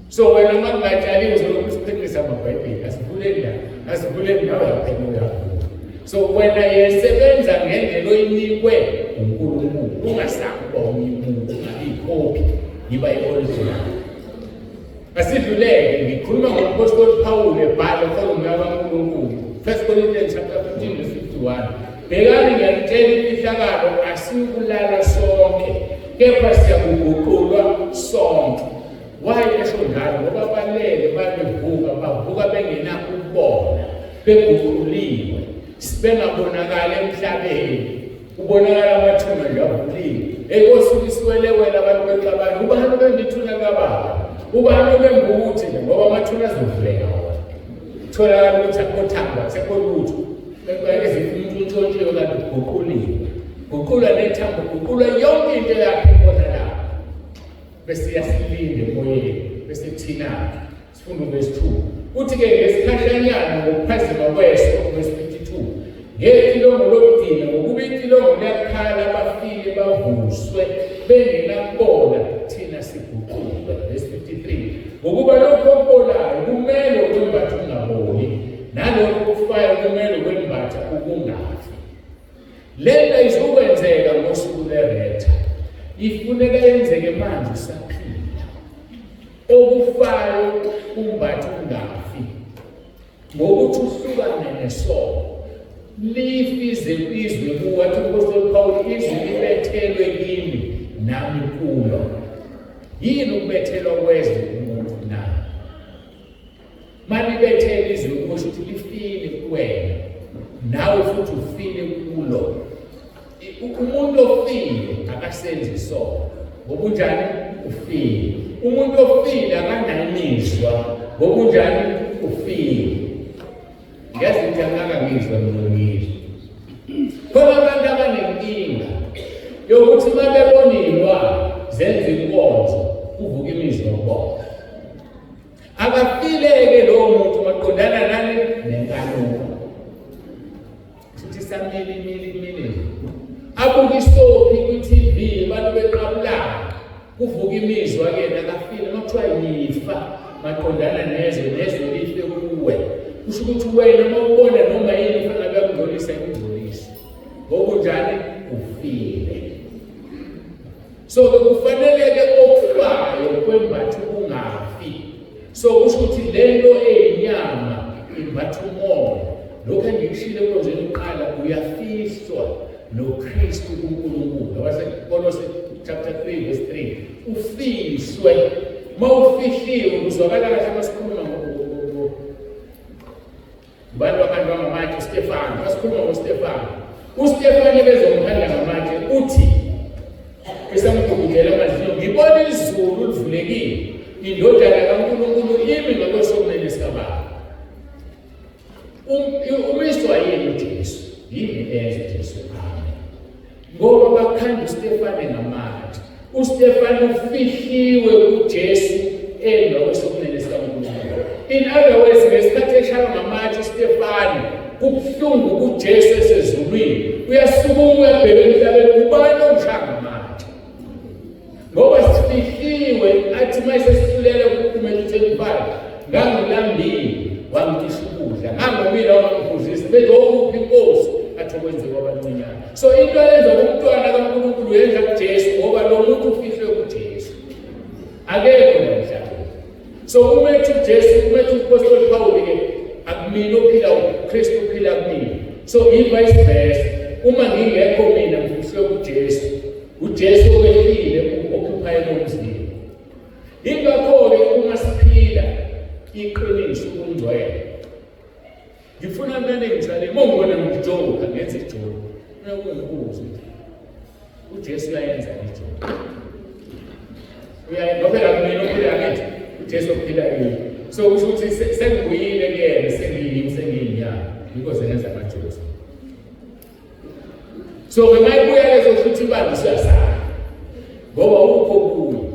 So wena uma kungatshaliwe uzolokhu usiphendulisa amabhayibheli asivuleni la asivuleni nawe uyaphendula. So wena yesebenza ngendlela oyinikwe uNkulunkulu ungasabi uba omunye umuntu ungabi ikhophi yiba i-original. Asidluleke ngikhuluma ngomphostoli Paul ebhala khona kaNkulunkulu. 1 Corinthians chapter 15 verse 51. Bhekani ngiyanitshela imfihlakalo asikulala sonke kepha siyakuguqulwa sonke. Why esho njalo? Ngoba balele babevuka bavuka bengenakho ukubona beguquliwe bengabonakali emhlabeni kubonakala amathuna nje avuliwe enkosi isiwelewele abantu bexabana ubani obemba ithuna kababa ubani obemba ukuthi nje ngoba amathuna azovuleka wona tholakala ukuthi akukho thango akusekho lutho umuntu untshontshiwe kanti uguquliwe guqulwa nethambo guqulwa yonke into yakhe ibona lapho bese iyasilinde emoyeni bese thina sifunda uvesi 2 uthi-ke ngesikhashanyana ngokuphazima kweso uvesi 52 ngetilongo lokugcina ngokuba itilongo liyakhala abafile bavuswe bengenakubona thina siguqulwe vesi 53 ngokuba lokhu okubolayo kumele ukwembatha ukungaboli nalokhu okufayo kumele ukwembatha ukungafi. Lento izokwenzeka ngosuku lweretha. Ifuneka yenzeke manje usaphila. Okufayo umbatha ungafi. Ngokuthi uhlukane nesono. Lifize izwe kuwe athi uMpostoli Paul izwi libethelwe kimi nami kulo. Yini ukubethelwa kwezwe kumuntu na? Malibethele izwi kusho ukuthi lifile kuwena nawe futhi ufile kulo. Umuntu ofile akasenzi isono. Ngokunjani ufile. Umuntu ofile akanayo imizwa. Ngokunjani ufile. Ngiyazi ukuthi angikangizwa mina ngizwa. Khona abantu abanenkinga yokuthi uma bebona iy'lwane zenza inkonzo kuvuka imizwa kubona. Akafile-ke lowo muntu maqondana nani nenkanuko. Futhi samili mili mili. Abuke isophi kwi-TV abantu beqabulana kuvuka imizwa kuyena akafile uma kuthiwa yifa maqondana nezwe nezwe life kuwe kusho ukuthi wena uma ubona noma yini ufuna kuyakungcolisa ikungcolise ngokunjani ufile. So ke kufanele-ke okufayo kwembatha ukungafi. So kusho ukuthi lento eyinyama imbatha umoya. Lokhu engikushilo enkonzweni yokuqala uyafihlwa noKristu kuNkulunkulu. Abasekolose chapter 3 verse 3. Ufihlwe. Uma ufihliwe kuzwakala kahle uma sikhuluma Ubani wakhandwa ngamatshe? uStefano. Asikhuluma ngoStefano. UStefano ebezomkhanda ngamatshe uthi esamgugudlela amazinyo, ngibona izulu livulekile. Indodana kaNkulunkulu imi ngakwesokunene sikaBaba. Umiswa yini uJesu? Yini eyenza uJesu ame? Ngoba bakhanda uStefane ngamatshe. UStefane ufihliwe kuJesu engakwesokunene sikaNkulunkulu. In other words, ngesikhathi eshaywa ngamatshe uStefane, kubuhlungu kuJesu esezulwini. Uyasukuma uyabheka emhlabeni, ubani ongishaya ngamatshe? Ngoba sifihliwe, athi uma sesihlulele kuMatthew 25, ngangilambile wangicisha ukudla, ngangomile wangiphuzisa, bethi okuphi inkosi athi okwenziwa kwabancinyane. So into ayenza kumntwana kaNkulunkulu uyenza kuJesu, ngoba lo muntu ufihlwe kuJesu, akekho la emhlabeni. So uma ethi uJesu, uma ethi uMpostoli Pawuli-ke, akumina ophila, uKristu uphila kumina. So i-vice versa, uma ngingekho mina ngifihlwe kuJesu, uJesu owehlile u-occupy lo mzimba. Yingakho-ke uma siphila iqiniso ubungcwele, ngifuna mina ngijwayele uma ngibona ngijoka ngenza ijoka, funa kungibuze ukuthi uJesu uyayenza ijoka. Uyayenza phela kumina ophila ngithi uJesu ophila kimi. So kusho ukuthi sengibuyile kuyena, sengiyimi, sengiyinyama, yikho sengenza amajoka. So ke mayibuya lezo futhi ibamba isiyasala. Ngoba ukho kuyo.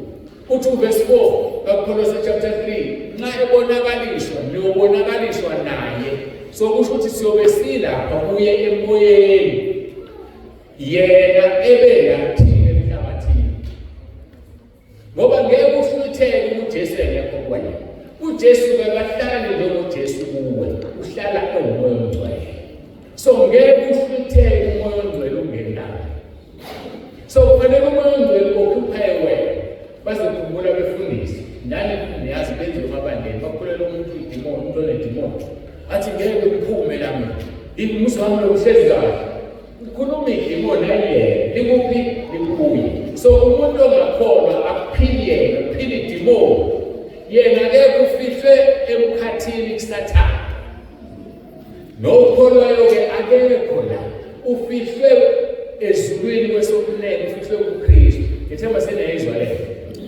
Uthi uverse 4 kaKholose chapter 3, nxa ebonakaliswa niyobonakaliswa naye. So kusho ukuthi siyobe silapha kuye emoyeni. Yena ebe nathi emhlabathini. Ngoba ngeke ufutheke uJesu engekho kuwena. UJesu bekahlali njengoJesu kuwe, uhlala ewumoya ongcwele. So ngeke ufutheke umoya ongcwele ungenayo. So kufanele umoya ongcwele okhuphaye wena. Bazokhumbula befundisi nani niyazi benziwe emabandleni bakhulela umuntu idimoni, umuntu onedimoni athi ngeke kuphume la mina, umuzi wami lo uhlezi kahle. Ukhuluma idimoni ayiyena, likuphi? Likuye. So umuntu ongakholwa akuphili yena, kuphila idimoni. Yena akekho, ufihlwe emkhathini kuSathane. Nokholwayo-ke akekho la, ufihlwe ezulwini kwesokunene, ufihlwe kuKristu. Ngithemba seniyayizwa leyo.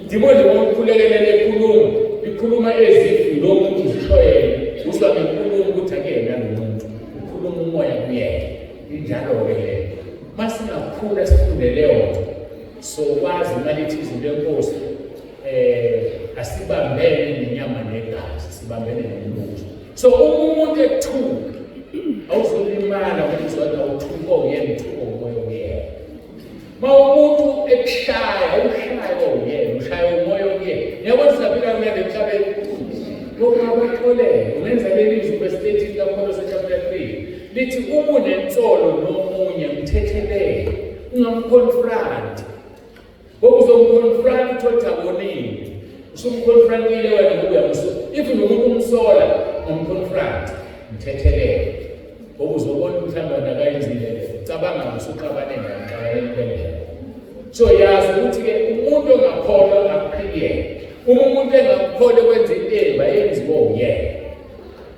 Dimoni nje ngokukhulekela ekhuluma, ikhuluma ezifi lo muntu uzisho yena, uzwa ngenkulumo ukuthi akuyena lo muntu, ukhuluma umoya kuyena. Injalo-ke leyo. Masingakhula sifunde leyo nto, sokwazi uma lithi izwi lenkosi asibambene nenyama negazi, sibambene nombuso. So uma umuntu ekuthuka awuzolimala ngoba uzona uthuko uyena, uthuko umoya uyena. Uma umuntu ekushaya, ushaya uyena, ushaya umoya uyena. Niyabona siyaphila kumele emhlabeni. Lokhu abatholele, ungenza leli zwi verse 13 kaKholose chapter 3. Lithi uma unensolo nomunye mthethelele, ungamconfront. Ngoba uzomconfront uthole ukuthi akonile. Usumconfrontile wena ngoba uyamusola. If unomuntu umsola, umconfront, mthethelele. Ngoba uzobona ukuthi mhlawumbe akayenzile le. Cabanga usuxabane naye, xabane impela. So yazi ukuthi-ke umuntu ongakholwa akuphili yena. Uma umuntu engakukholwa kwenza into embi ayenziwe uyena.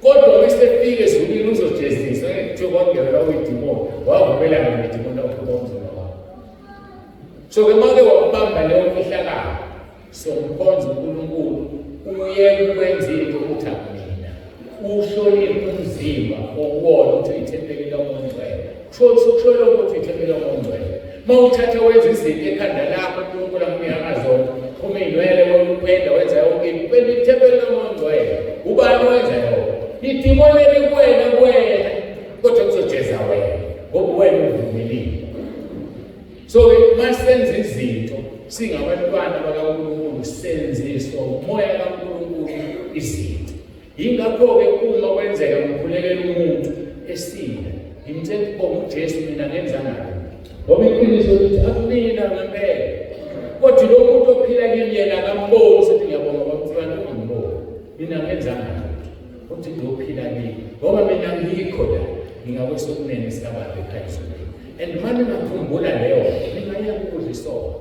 Kodwa uma esefika ezulwini uzojeziswa, ngeke kuthiwe kwangenelwa kuyidimoni, wavumelana nedimoni laphuma umzimba wakho. So ke make wakubamba leyo mfihlakalo, somkhonza uNkulunkulu, uyeke ukwenza into ukuthi akumina. Uhloniphe umzimba okuwona ukuthi uyithempeli likaMoya oNgcwele. Kusho lokho ukuthi uyithempeli likaMoya oNgcwele. Uma uthatha wenza izinto ekhanda lakho uNkulunkulu akunika zona, phuma iy'nwele, upenda, wenza yonke into, upenda ithempeli likaMoya oNgcwele. Ubani owenza lokho? Idimoni elikuwena kuwena, kodwa kuzojeza wena ngoba wena uvumelile. So-ke uma senza izinto singabantwana bakaNkulunkulu, senziswa umoya kaNkulunkulu izinto. Yingakho-ke uma kwenzeka ngikhulekela umuntu esinda, ngimtshela ukuthi bonga uJesu, mina ngenzanga lutho. Ngoba iqiniso lithi akumina ngempela. Kodwa lo muntu ophila kimi yena akamboni, usethi ngiyabonga baba ukuthi bantu ungamboni. Mina ngenzanga lutho. Uthi ngiyophila kimi. Ngoba mina ngikho la, ngingakwesokunene sikaBaba ekhaya ezulwini. And uma ningakhumbula leyo, ningayeka ukudla isono.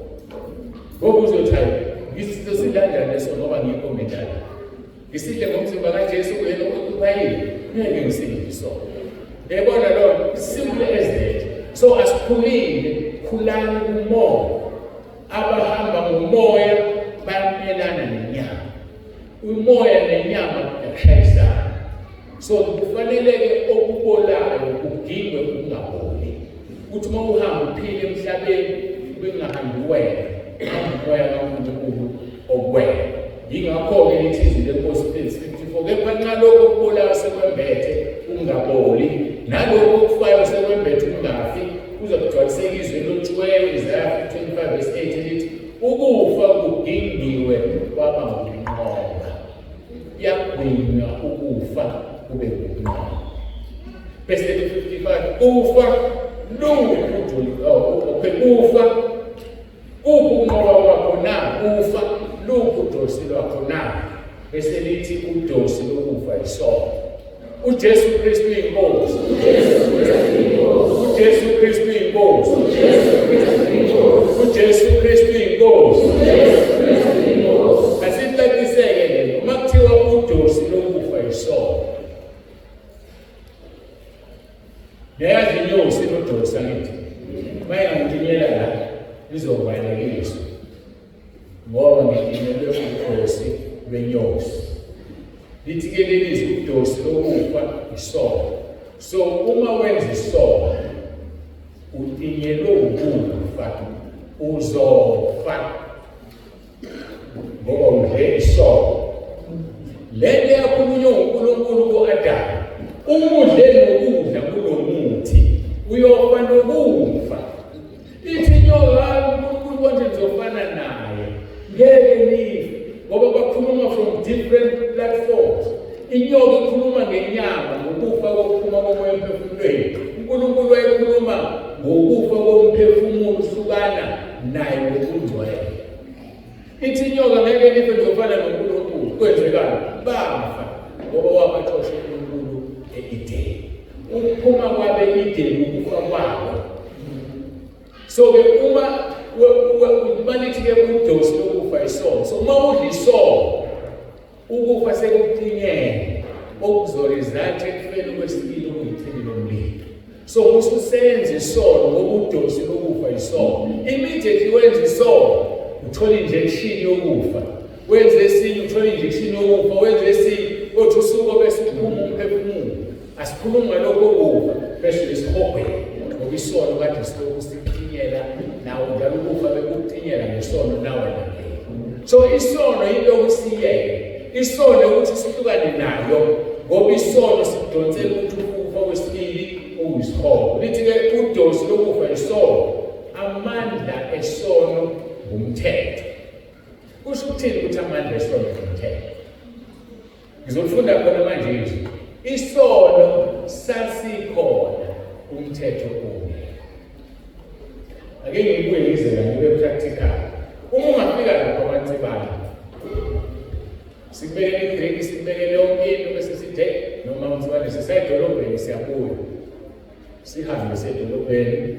Ngoba uzothi hayi, ngisidla kanjani leso ngoba ngikho mina la. Ngisidle ngomzimba kaJesu kuyena okhupha yini? Ngeke ngisidle isono. Yayibona lo, simple as that. So asikhulile, khulani kumoya. Abahamba ngomoya bayamelana nenyama. Umoya nenyama kuyakushayisana. So kufanele-ke okubolayo kugingwe ukungaboli. Kuthi uma uhamba uphile emhlabeni ube kungahambi wena, hamba umoya kaNkulunkulu okuwena. Yingakho-ke lithi izwi leNkosi verse 54, kepha nxa lokho okubolayo sekwembethe ukungaboli, nalokho okufayo sekwembethe ukungafi, kuze kugcwaliseke izwi elotshiweyo, Isaya 25 verse 8 elithi, ukufa kugingiwe kwaba ngukunqoba. Kuyagwinywa ukufa kube ngukunqoba. Bese 55 kufa luphi oh, okay kufa kuphi ukunqoba kwakho na kufa luphi udosi lwakho na bese lithi udosi lokufa isono. uJesu Kristu inkosi. uJesu Kristu inkosi. uJesu Kristu inkosi. uJesu Kristu inkosi. uJesu Kristu inkosi. uJesu Kristu inkosi. Asicaciseke le uma kuthiwa udosi lokufa isono. Niyayazi inyosi inodosi angithi. Mayingantinyela la izovalekiswa. Ngoba ngidinelwe udosi lwenyosi. Lithi ke leli zwi udosi lokufa isono. So uma wenza isono utinyelwe ukufa uzofa ngoba udle isono. Le nto yakhulunywa uNkulunkulu ku-Adamu, uma udle nokudla kulo muthi uyofa nokufa. Ithi inyoka, hayi uNkulunkulu konje nizofana naye, ngeke nife, ngoba bakhuluma from different platforms. Inyoka ikhuluma ngenyama, ngokufa kokuphuma komoya emphefumulweni. uNkulunkulu wayekhuluma ngokufa komphefumulo uhlukana naye ngokungcwele. Ithi inyoka ngeke nife nizofana noNkulunkulu. Kwenzekani? Bafa ngoba wabaxosha uNkulunkulu e-Edeni. Ukuphuma kwabe e-Edeni ukufa kwabo. So ke uma uma lithi ke udosi lokufa isono. So uma udla isono ukufa sekuqinyene okuzoresult ekufeni kwesibili okuyichibi lomlilo. So ususenza isono ngoba udosi lokufa isono. Immediately wenza isono uthola injection yokufa. Wenze esinye uthola injection yokufa, wenze esinye othi usuku bese uphuma umphefumulo. Asikhulumi ngalokho kufa bese isihogweni ngoba isono kade silokhu sikutinyela nawe njalo ukufa bekukutinyela ngesono nawe nawe. So isono into okusiyeke. Isono ukuthi sihlukane nayo ngoba isono sidonsela ukuthi ukufa kwesibili okuyisihogo. Lithi ke udosi lokufa isono, amandla esono ngumthetho. Kusho ukuthini ukuthi amandla esono ngumthetho? Ngizolifunda khona manje izwi. Isono sasikhona umthetho ungekho. Ake ngibuye ngize la ngibe practical. Uma ungafika lapha kwaNtsibane, sikubekele idrink, sikubekele yonke into bese sithi hey noma uNtsibane sisedolobheni siyabuya. Sihambe sisedolobheni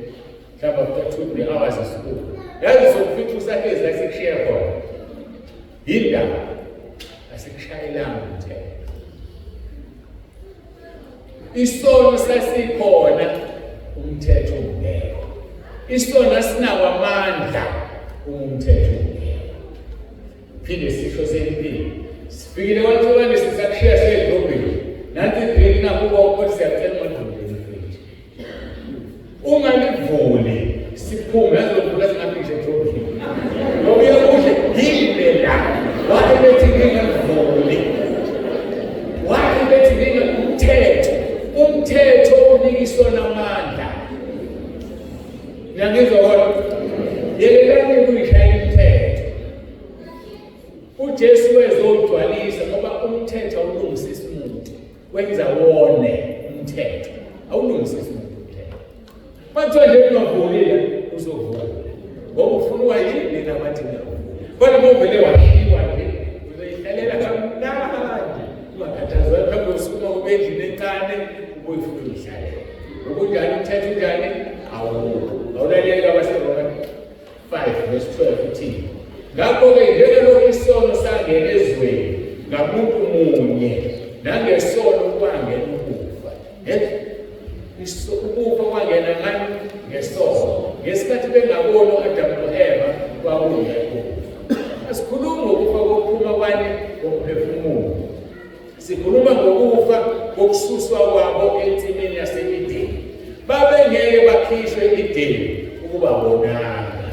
mhlawumbe after 2-3 hours esibuya. Yazi sokufica usahlezi la sikushiya khona. Yindaba asikushayelanga umthetho. Isono sasikhona umthetho ungekho. Isono asinawo amandla uma umthetho ungekho. Phinde sisho sempilo. Sifikile kwaNtshobane sisakushiya sedolobheni. Nansi idrink nakho konke siyacela ungadluleli ifriji. Ungalivuli siphume azovula singafiki edolobheni. Ngoba uyakuhle yini la. Wathi bethi ngingavuli. Wathi bethi ngingumthetho. Umthetho unika isona amandla. Niyangizwa kodwa? Yekelani ukuyishaya imithetho. uJesu wezogcwalisa ngoba umthetho awulungisisi umuntu, wenza wone umthetho. Awulungisisi umuntu umthetho. Makuthiwa nje ungavulile uzovula. Ngoba ufuna uwayini nabathi ngiyavula. Kodwa uma uvele washiwa nje uzoyihlalela kamnandi. Ungakhathazwa mhlawumbe usukuma ube endlini encane ubuye ufuna uyihlalela. Ukunjani umthetho unjani? Awukho. Awulaleli kwabaseRoma 5 verse 12 uthi ngakho-ke njengalokhu isono sangena ezweni ngamuntu munye nangesono kwangena ukufa. Ukufa kwangena ngani? Ngesono. Ngesikhathi bengaboni u-Adamu no-Eva kwakungekho ukufa. Asikhulumi ngokufa kokuphuma kwani? Komphefumulo. Sikhuluma ngokufa kokususwa kwabo ensimini yase-Edeni. Babengeke bakhishwe e-Edeni ukuba bonanga.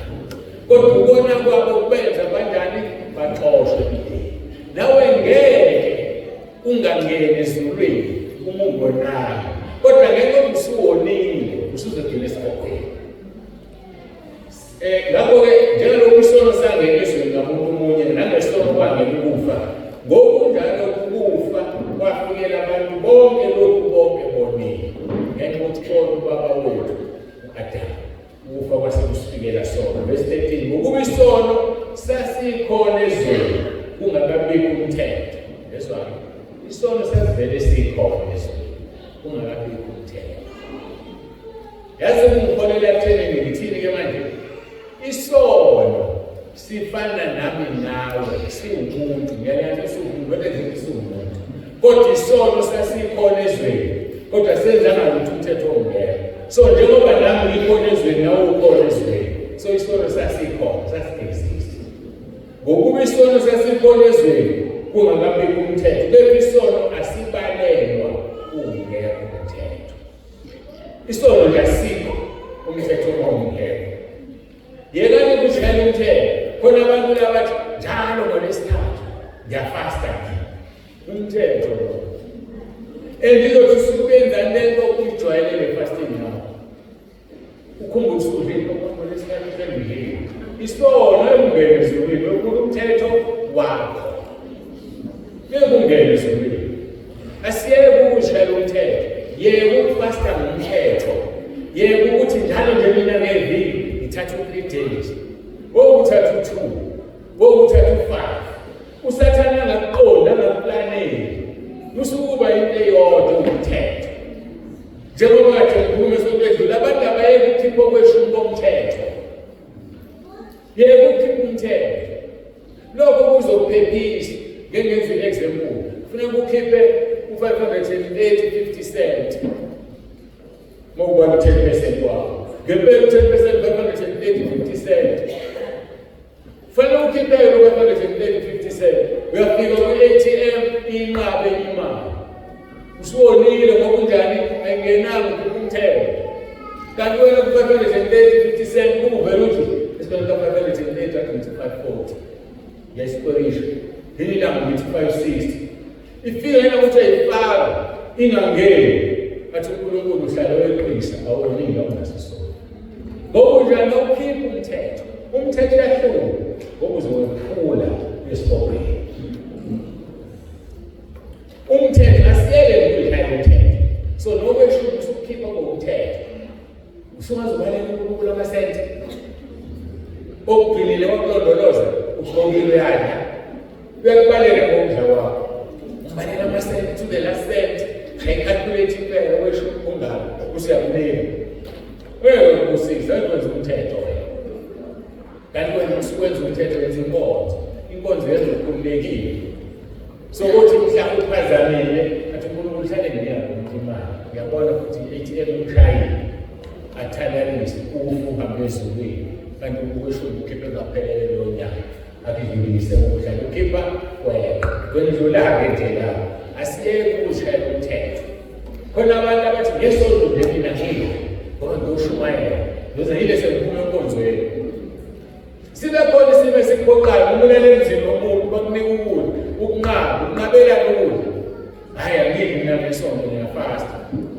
Kodwa ukona kwabo kubenza kanjani? Baxoshwe e-Edeni. Nawe ngeke ungangeni ezulwini uma ungonanga. Kodwa ngenxa yokuthi usuwonile, usuzogcina esihogweni. Ngakho-ke njengalokhu isono sangena ezweni ngamuntu omunye nangesono kwangena ukufa, ngokunjalo ukufa kwafikela abantu bonke lokhu bonke bonile ngenxa yokuthi bona ubaba wethu u-Adamu. Ukufa kwase kusifikela sona. Verse 13, ngokuba isono sasikhona ezweni kungakabikho umthetho. Yezwa-ke, isono sasivele sikhona ezweni kungakabikho umthetho. Yazi kungiholela ekuthenini ngithini ke manje? Isono sifana nami nawe, siwumuntu, ngiyayazi siwumuntu, kodwa nje siwumuntu. Kodwa isono sasikhona ezweni, kodwa senzanga lutho umthetho ongekho. So njengoba nami ngikhona ezweni nawe ukhona ezweni. So isono sasikhona, sasi-exist. Ngokuba isono sasikhona ezweni kungakabikho umthetho, kepha isono asibalelwa kungekho umthetho. Isono nje asikho umthetho uma ungekho. Yekani ukushayela umthetho. Khona abantu labathi njalo ngolwesithathu ngiyafasta nje. Umthetho lo. And izothi usuke wenzani lento uyijwayele le fasting yakho. Ukhumbule usudlile ngolwesithathu sengidlile. Isono ekungena ezulwini ukhula umthetho wakho. Ngeke ungene ezulwini. Asiyeke ukushayela umthetho. Yeke ukufasta ngomthetho. Yeke ukuthi njalo nje mina ngeviki ngithatha u-3 days. Wokuthatha u-2, wokuthatha u-5. Usathane angakuqondi angakuplaneli. Usukuba into eyodwa umthetho. Njengoba kade ngikhuluma esonto edlule, abantu abayeke ukukhipha okweshumi komthetho. Yeka ukukhipha umthetho. Lokho kuzokuphephisa. Ngeke ngenze i-example. Kufuneka ukhiphe u-530 50 cent. Uma ubala u-10% wakho. Ngempela u-10% 530 50 cent. Kufanele ukhiphe lo 530 50 cent. Uyafika kwi-ATM inqabe imali. Usuwonile ngoba unjani ayingenanga ukhipha umthetho. Kanti wena ku-530 50 cent ubuvele uthi esikhona ka-530 ade ngithi 540. Ngiyayisikorisha. Ngelinye ilanga ngithi 560. Ifika yena ukuthi ayifaka ingangeni. Athi uNkulunkulu uhlale weqisa awonile awunaso isono. Ngokunjani awukhiphi umthetho. Umthetho uyahluka ngoba uzowephula esihogweni. Umthetho asiyeke ukuyishaya umthetho. So nokweshumi usukukhipha ngomthetho. Usungazobaleka uNkulunkulu amasenti. Okugcinile wakulondoloza ugqokile uyadla. Uyakubaleka ngokudla kwakho. Ubaleka amasenti to the last cent. Ayicalculate impela kweshumi ungaka usuyakunika. Wewe ukusiza wenza umthetho wena. Kanti wena usukwenza umthetho wenza inkonzo. Inkonzo yenza ukhululekile. So kuthi mhla uphazamile athi uNkulunkulu hlale nginika umuntu imali. Ngiyabona futhi i-ATM umshayile athalalise uhambe ezulwini kanti ukweshumi ukhiphe ngaphelele leyo nyanga akudlulise ngokuhlala ukhipha kweqa kwendlula-ke nje lapho asiyeke ukushayela umthetho. Khona abantu abathi ngesonto nje mina ngile ngoba ngiyoshumayela ngizoze ngile sengiphuma enkonzweni. Sibe khona isimo esikuphoqayo uma ulele emzini womuntu bakunika ukudla ukunqaba ukunqabela ukudla. Hhayi angidli mina ngesonto ngiyafasta.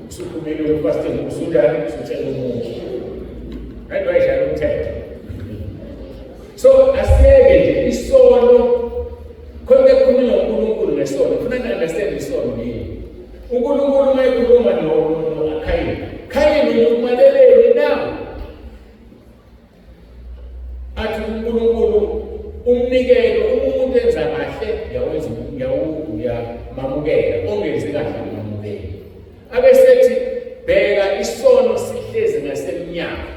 Usuphumile ekufasteni usunjani usutshela umuntu. Kanti wayishayela umthetho. So asiyeke nje isono khona ekhulunywa uNkulunkulu ngesono. Funa ni-understand isono yini. uNkulunkulu uma ekhuluma noKhayini, Khayini umaleleni na? Athi uNkulunkulu umnikelo uma umuntu enza kahle ngiyawenza ngiyamamukela, ongenzi kahle ngiyamamukela. Abe sethi bheka isono sihlezi ngasemnyango.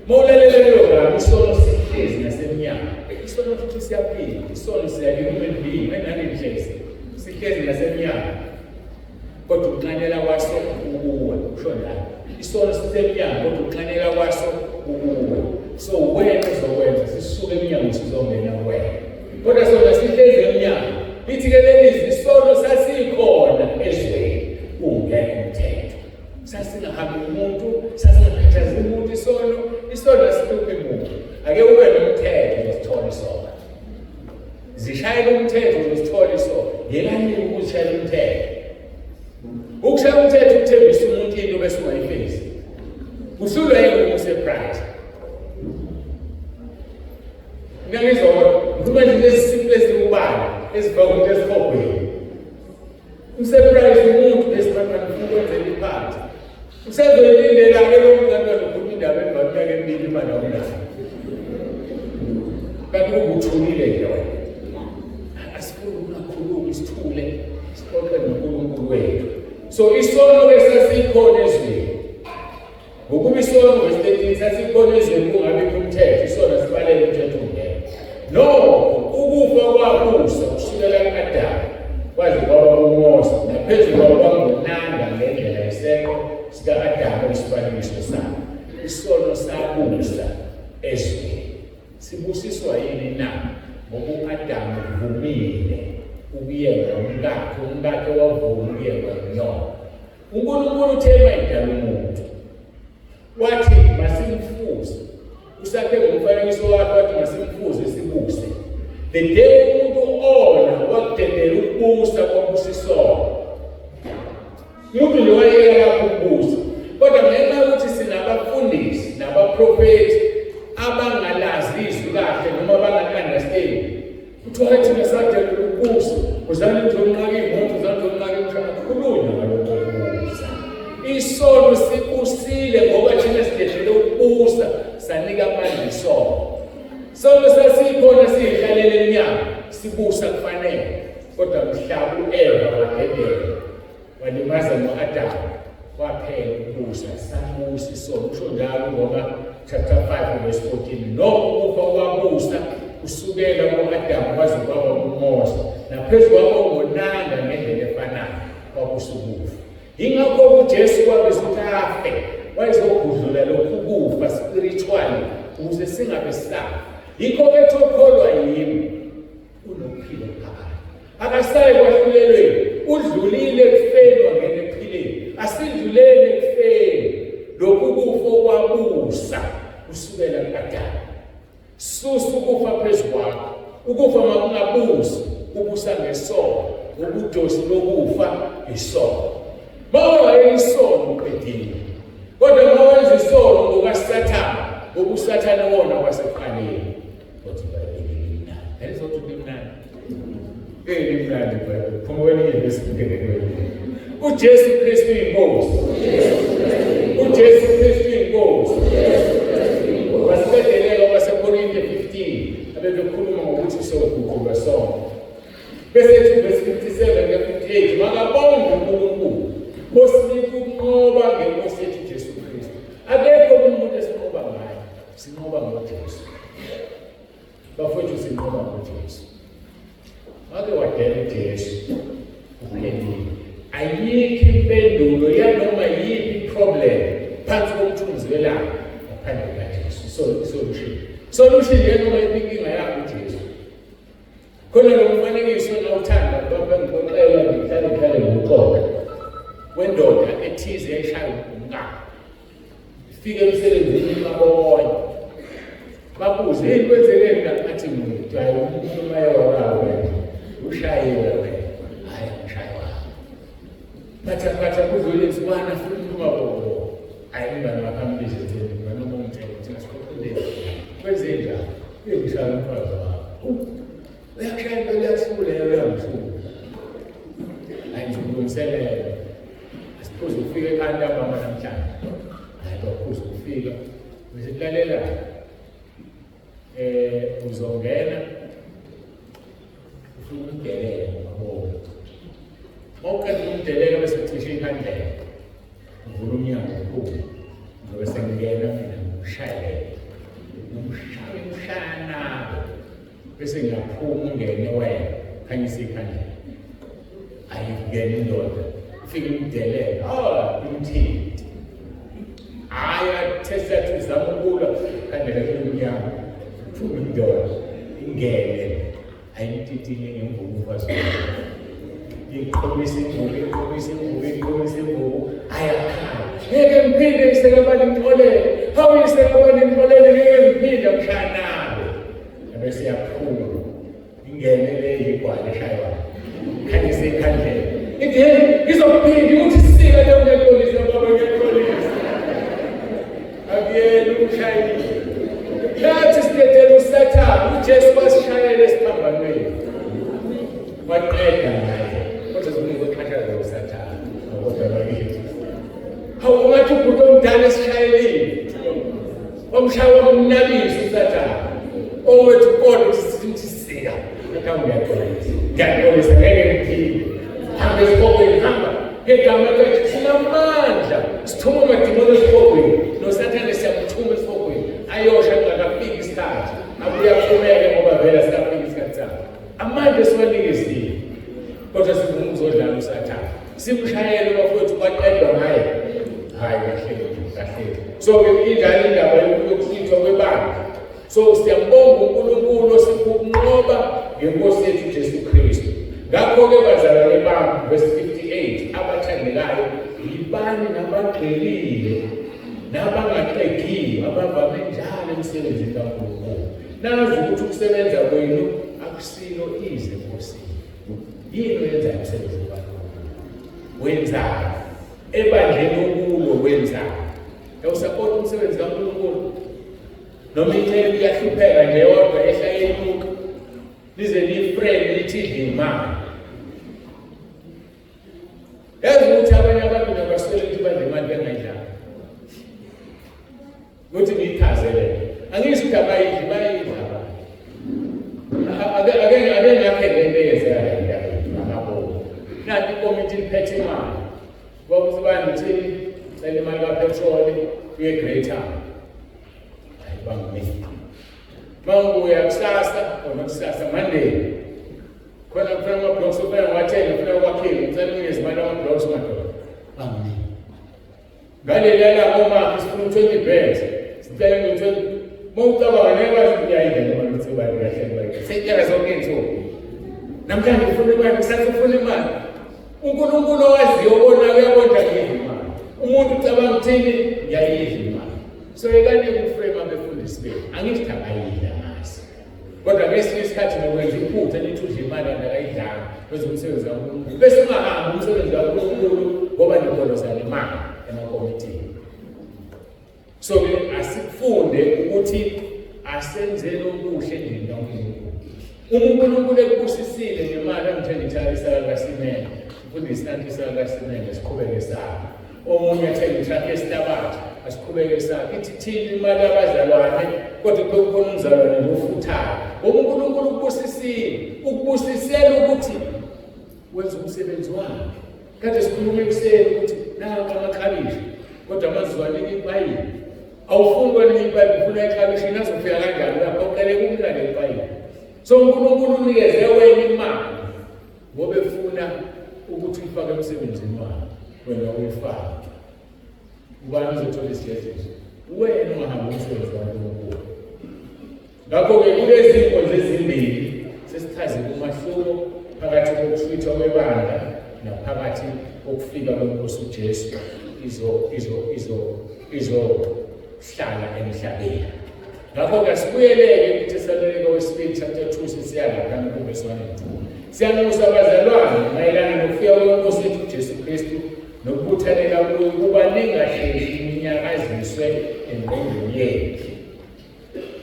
Mawulalela leyo gama isono sihlezi ngasemnyango. Isono futhi siyaphila, isono siya human being, enani nje sihlezi ngasemnyango. Kodwa ukunxanela kwaso ukuwe, usho njalo. Isono sisemnyango kodwa ukunxanela kwaso ukuwe. So wena uzokwenza sisuke emnyango sizongena kuwena. Kodwa sona sihlezi emnyango. Lithi-ke leli zwi, isono sasikhona ezweni ungekho umthetho. Sasingahambi umuntu, sasingakhathazi umuntu isono, isono asihluphi muntu. Ake ube nomthetho uzosithola isono. Zishayela umthetho uzosithola isono. Yekani ukushayela umthetho. Ukushaya umthetho ukuthembisa umuntu into bese ungayifezi. Uhlulwa yini uma useprice? Mina ngizona ngikhuluma nje ezisimple eziwubala ezifaka umuntu esihogweni. Useprice umuntu besifana ufuna ukwenzela iphathi. Usezoyilindela ke lo muntu kanti ukhuluma indaba emva kweminyaka emibili imali awunayo. Kanti ubuthulile nje wena. Asifuni ukungakhulumi sithule sixoxe noNkulunkulu wethu. So isono ke sasikhona ezweni. Ngokuba isono verse 13 sasikhona ezweni kungabikho umthetho, isono sibalele umthetho ungekho. Nokho ukufa kwabusa kusukela ku-Adamu kwaze kwaba kuMose naphezu kwabo kwangonanga ngendlela yesenqo sika-Adamu oyisifanekiso sakhe. Isono sabusa ezweni. Sibusiswa yini na? Ngoba u-Adamu uvumile ukuyengwa umkakhe, umkakhe wavuma ukuyengwa yinyoka. UNkulunkulu uthe mayidala umuntu wathi masimfuze usakhe ngomfanekiso wakhe wathi masimfuze sibuse the day umuntu ona wakudedela ukubusa kwabusa isono umuntu nje wayeka lapho ukubusa kodwa ngenxa yokuthi sinabafundisi nabaprofethi abangalazi izwi kahle noma abangali-understand Kuthiwa thina sadela ukubusa, uzani nizonqaka iy'moto, uzani nizonqaka imishado, khulunywa ngalokho kubusa. Isono sibusile ngoba thina sidedele ukubusa, sanika amandla isono. Sono sasikhona siyihlalele emnyango, sibusa kufanele. Kodwa mhla u-Eva wadedela walimaza no-Adamu kwaphela ukubusa sabusa isono usho njalo ngoba chapter 5 verse 14 nokho ukufa kwabusa kusukela ku-Adamu kwaze kwaba kuMose naphezu kwabo ngonanga ngendlela efanayo kwabusa ukufa yingakho uJesu wabiza ukuthi afe wayezogudlula lokhu kufa spiritually ukuze singabe safa yikho bethi okholwa yimi unokuphila phakade akasayi kwahlulelweni udlulile ekufeni wangena ekuphileni asidluleni ekufeni lokhu kufa okwabusa kusukela ku-adamu susa ukufa phezu kwakho ukufa makungabusi kubusa ngesono ngobudosi lokufa isono mawayena isono uqedile kodwa mawenza isono ngokasathane ngokusathane wona kwasekuqaleni Kodwa iBhayibheli limnandi. Yalizothi limnandi. Eh limnandi iBhayibheli. Phuma kwelinye ivesi ungene kwelinye. UJesu Kristu inkosi. UJesu Kristu inkosi. Wasiqedelela kwaseKorinte 15 abebekhuluma ngokuthi soguqulwa sonke. Bese ethi verse 57 ne 58 makabonge uNkulunkulu osinika ukunqoba ngenkosi yethu Jesu Kristu. Akekho umuntu esinqoba ngaye. Sinqoba ngoJesu. Bafowethu sinqoba ngoJesu. Wake wadela uJesu uphelile. Ayikho impendulo yanoma yiphi problem phansi komthunzi welanga ngaphandle kukaJesu. So solution. Solution yanoma yiphi inkinga yakho uJesu. Khona lo mfanekiso engawuthanda ngoba ngixoxela ngihlale ngihlale ngiwuxoxa wendoda ethize yayishaya umkakhe. Ifike emsebenzini babonye. Babuze, hey kwenzekeni la athi muntu hayi umuntu uma ewarawo wena ushayiwe wena. Hayi ngishaywa. Batha batha kudlule insukwana futhi umuntu wabo. Hayi umngane wakhe ambize thina noma ungitshela ukuthi asixoxeleni. Kwenze njani? Uyengishaya umfazi wakho. Uyakushaya impela uyakuhlula uyangihlula. Hayi ngizomlungiselela. Asiphuze ukufika ekhaya ntambama namhlanje. Hayi baphuze ukufika. Bese kulalela eh uzongena ufuna umdelele ngamabomu. Mawuqeda ukumdelela bese ucishe ikhandlela. Uvula umnyango uphuma. Ngizobe sengingena mina ngikushayele. Ngimshaye umshana. Bese ngiyaphuma ungene wena. Khanyisa ikhandlela. Ayingene indoda. Ifike imdelele. Ah, imthinte. Hayi athesta athi uzama ukulwa khandlela kumnyama. Phuma indoda. Ingene. Ayimtitinye ngemvubu umfazi wakhe. Iqhumisa imvubu, iqhumisa imvubu, iqhumisa imvubu. Ayakhala. Ngeke ngiphinde isekabani ngixolele. Hawu isekabani ngixolele ngeke ngiphinde mshanabe. Ebese yaphuma. Ingene le yigwala eshaywayo. Khanyise ikhandlela. Ithi hey ngizophinda ukuthi sika le ngiyaxolisa baba ngiyaxolisa. Akuyena umshayeli. Nathi sidedela uSathane, uJesu wasishayela esiphambanweni. Waqeda ngaye. Kodwa sifuna ukuxhashaza uSathane. Kodwa bakithi. Hawu ungathi ubhuti omdala esishayelile. Wamshaya wamnabisa uSathane. Owethu kodwa sithi sika. Ngathi ngiyaxolisa. Ngiyaxolisa ngeke ngiphinde. Hamba esikolweni hamba. Ngegama likaJesu sinamandla. Sithuma amadimoni esihogweni. NoSathane siyamthuma esihogweni. Ayosha kungakafiki isikhathi. Abuye aphumeke ngoba vele asikafiki isikhathi sakhe. Amandla esiwanikeziwe. Kodwa sifuna ukuzodlala uSathane. Simshayele bafowethu kwaqedwa ngaye. Hayi kahle kahle. So ke injalo indaba yokuhlithwa kwebandla. So siyambonga uNkulunkulu osipha ukunqoba ngenkosi yethu Jesu Kristu. Ngakho-ke bazalwane bami, verse 58, abathandekayo, yibani nabagxilile nabangaxegiwe abavame njalo emsebenzini kaNkulunkulu. Nazi ukuthi ukusebenza kwenu akusilo ize enkosini. Yini oyenzayo emsebenzini kaNkulunkulu? Wenzani? Ebandleni okulo wenzani? Yawusapota umsebenzi kaNkulunkulu? Noma inceku iyahlupheka nje yodwa ehla yenyuka lize liyiframe lithi idla imali. Yazi ukuthi abanye abantu nabaswele ukuthi badle imali bengayidlanga. Ukuthi ngiyichaze le. Angisho ukuthi abayidli bayidla abantu. Ake ake ake ngakhe le nto eyenzeka la endaweni ngakaboni. Nanti ikomiti liphethe imali. Kwakuthi bani uthini? Cela imali kapetroli uye Greater. Hayi banginika. Mangibuya kusasa or kusasa Monday. Khona kufuna ama-blocks ufuna ngiwathenge ufuna ukwakhiwe ngicela unginikeze imali ama-blocks madoda. Banginika. Ngaleliya langa omakhi sifuna u-20 bags. Sicela ngo-20 uma ucabanga ngeke wazi ukuthi uyayidla le mali ukuthi ubani kahle imali. Seyitshela zonke iy'nsuku. Namhlanje ufuna imali, kusasa ufuna imali. uNkulunkulu owaziyo obona uyabona ngiyidla imali. Umuntu ucabanga ukuthini? Ngiyayidla imali. So yekani ukuframe abefundisi bethu. Angithi abayidla ngazi. Kodwa ngesinye isikhathi nokwenza iphutha lithi udla imali kanti akayidlanga wenza umsebenzi kaNkulunkulu. Bese ungahambi umsebenzi kaNkulunkulu ngoba nigoloza le mali emakomitini. So ke asikufunde ukuthi asenzeni okuhle endlini kaNkulunkulu. Uma uNkulunkulu ekubusisile ngemali angithenge ithala isaka kasimende, mfundisi nanti isaka kasimende siqhubeke sakho. Omunye athenge itruck yesihlabathi asiqhubeke sakho. Ithi thina imali yabazalwane kodwa kube kukhona umzalwane nje ofuthayo. Ngoba uNkulunkulu ukubusisile, ukubusisela ukuthi wenze umsebenzi wakhe. Kade sikhuluma ekuseni ukuthi nanka amaklabishi kodwa amazwi anika ipayipi. Awufuni kwanika ipayipi ufuna iklabishi nazofika kanjani lapho uqele kumnika le payipi. So uNkulunkulu unikeze wena imali ngoba efuna ukuthi uyifake emsebenzini wakhe wena uyifake. Ubani uzothola isijeziso? Wena ungahambi umsebenzi kaNkulunkulu. Ngakho-ke kulezi nkonzo ezimbili sesichaze umahluko phakathi kokuhlwithwa kwebandla naphakathi kokufika kwenkosi uJesu izo izo izo izohlala emhlabeni. Ngakho-ke asibuyeleke kuThesalonika wesibili chapter 2 sesiya lapha kuvesi 1 and 2. Siyanxusa abazalwane mayelana nokufika kwenkosi yethu uJesu Kristu nokubuthanela kuyo ukuba ningasheshi ninyakaziswe engqondweni yenu.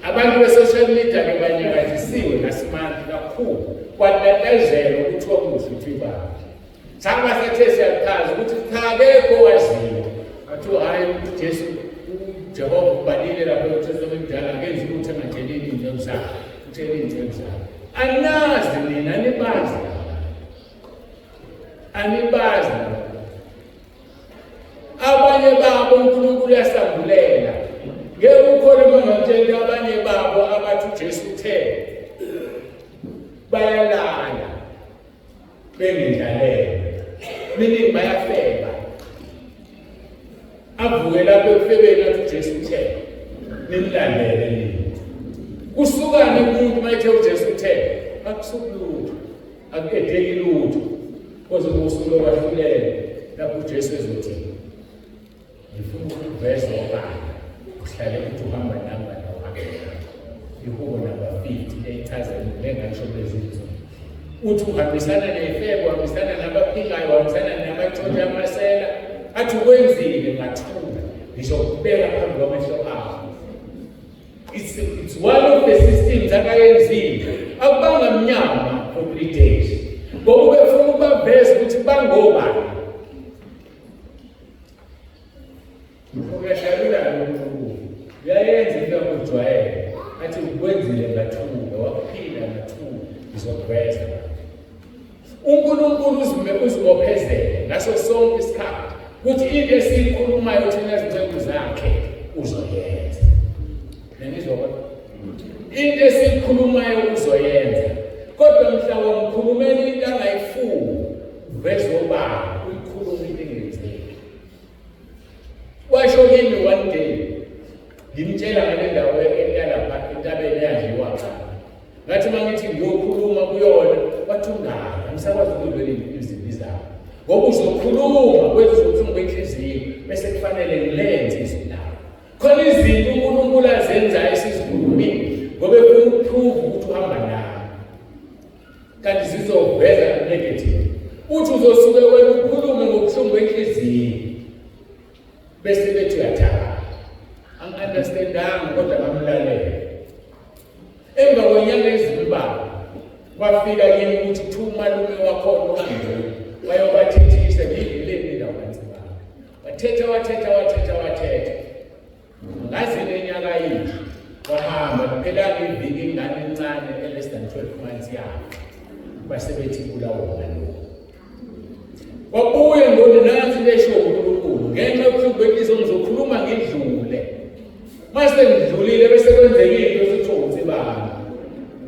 Abantu be-social media ke banyakazisiwe nasimanje kakhulu kwatatazelwa kuthiwa kuhlwithwa ibandla. Sangaba sethe siyachaza ukuthi cha akekho owaziyo. Bathiwa hhayi uJesu uJehova ubhalile lapho eTestament elidala akenzi lutho engatshelile iy'nceku zakhe utshele iy'nceku zakhe. Anazi nina anibazi anibazi abanye babo uNkulunkulu uyasambulela ngeke ukhona uma ngamtshela abanye babo abathi uJesu uthe bayalala bengendlalele meaning bayafeba avuke lapho ekufebeni athi uJesu uthe nimlandele nina kusukani umuntu uma ethe uJesu uthe Akusuki lutho, akuedeki lutho, koze kusuku lokwahlulela lapho uJesu ezothi ngifuna ukuveza obala, uhlale uthi uhamba nami kanti awuhambi nami. Ihubo number 50 eyichaza lengasho kulezi zinsuku. Uthi uhambisana ney'febo, uhambisana nabaphingayo, uhambisana namatshontsha amasela, athi ukwenzile ngathula, ngizokubeka phambi kwamehlo akho. It's one of the systems akayenzile. Akubanga mnyama for 3 days. Ngoba ubefuna ukubaveza ukuthi bangobani. Uyadalula uNkulunkulu. Uyayenza into yakujwayele. Athi ukwenzile ngathuka, wakuphila ngathuka, ngizokuveza. UNkulunkulu uzime uzibophezele ngaso sonke isikhathi ukuthi into esiyikhulumayo thina zinceku zakhe uzoyenza. Ningizwa kodwa? Into esiyikhulumayo uzoyenza. Kodwa mhla wamkhulumela into angayifuni, uveza obala uyikhuluma into engenzeki. Washo kimi one day ngimtshela ngale ndawo eyalapha entabeni eyadliwa ngapha. Ngathi uma ngithi ngiyokhuluma kuyona wathi ungayi, angisakwazi ukulwela izimpi zakho. Ngoba uzokhuluma kwenza ubuhlungu benhliziyo bese kufanele ngilenze izwi lakho. Khona izinto uNkulunkulu azenzayo esizikhulumile ngoba efuna ukuprove ukuthi uhamba nawe. Kanti zizoveza negative. Uthi uzosuke wena ukhulume ngobuhlungu benhliziyo. Bese bethi uyathaka. Angi-understandanga kodwa ngamlalela. Emva kwenyanga ezimbalwa kwafika kimi ukuthi kuthiwa umalume wakhona uhambile wayobathethisa ngiyileni indawo kaNsibande. Wathetha wathetha wathetha wathetha. Ngazi lenyaka yini wahamba kuphelanga iviki ingane encane e-less than 12 months yakhe base bethi bulawa umalume. Wabuye ngoni nansi lesho uNkulunkulu ngenxa yobuhlungu benhliziyo ngizokhuluma ngidlule. Mase ngidlulile bese kwenzekile into esithi uNsibande.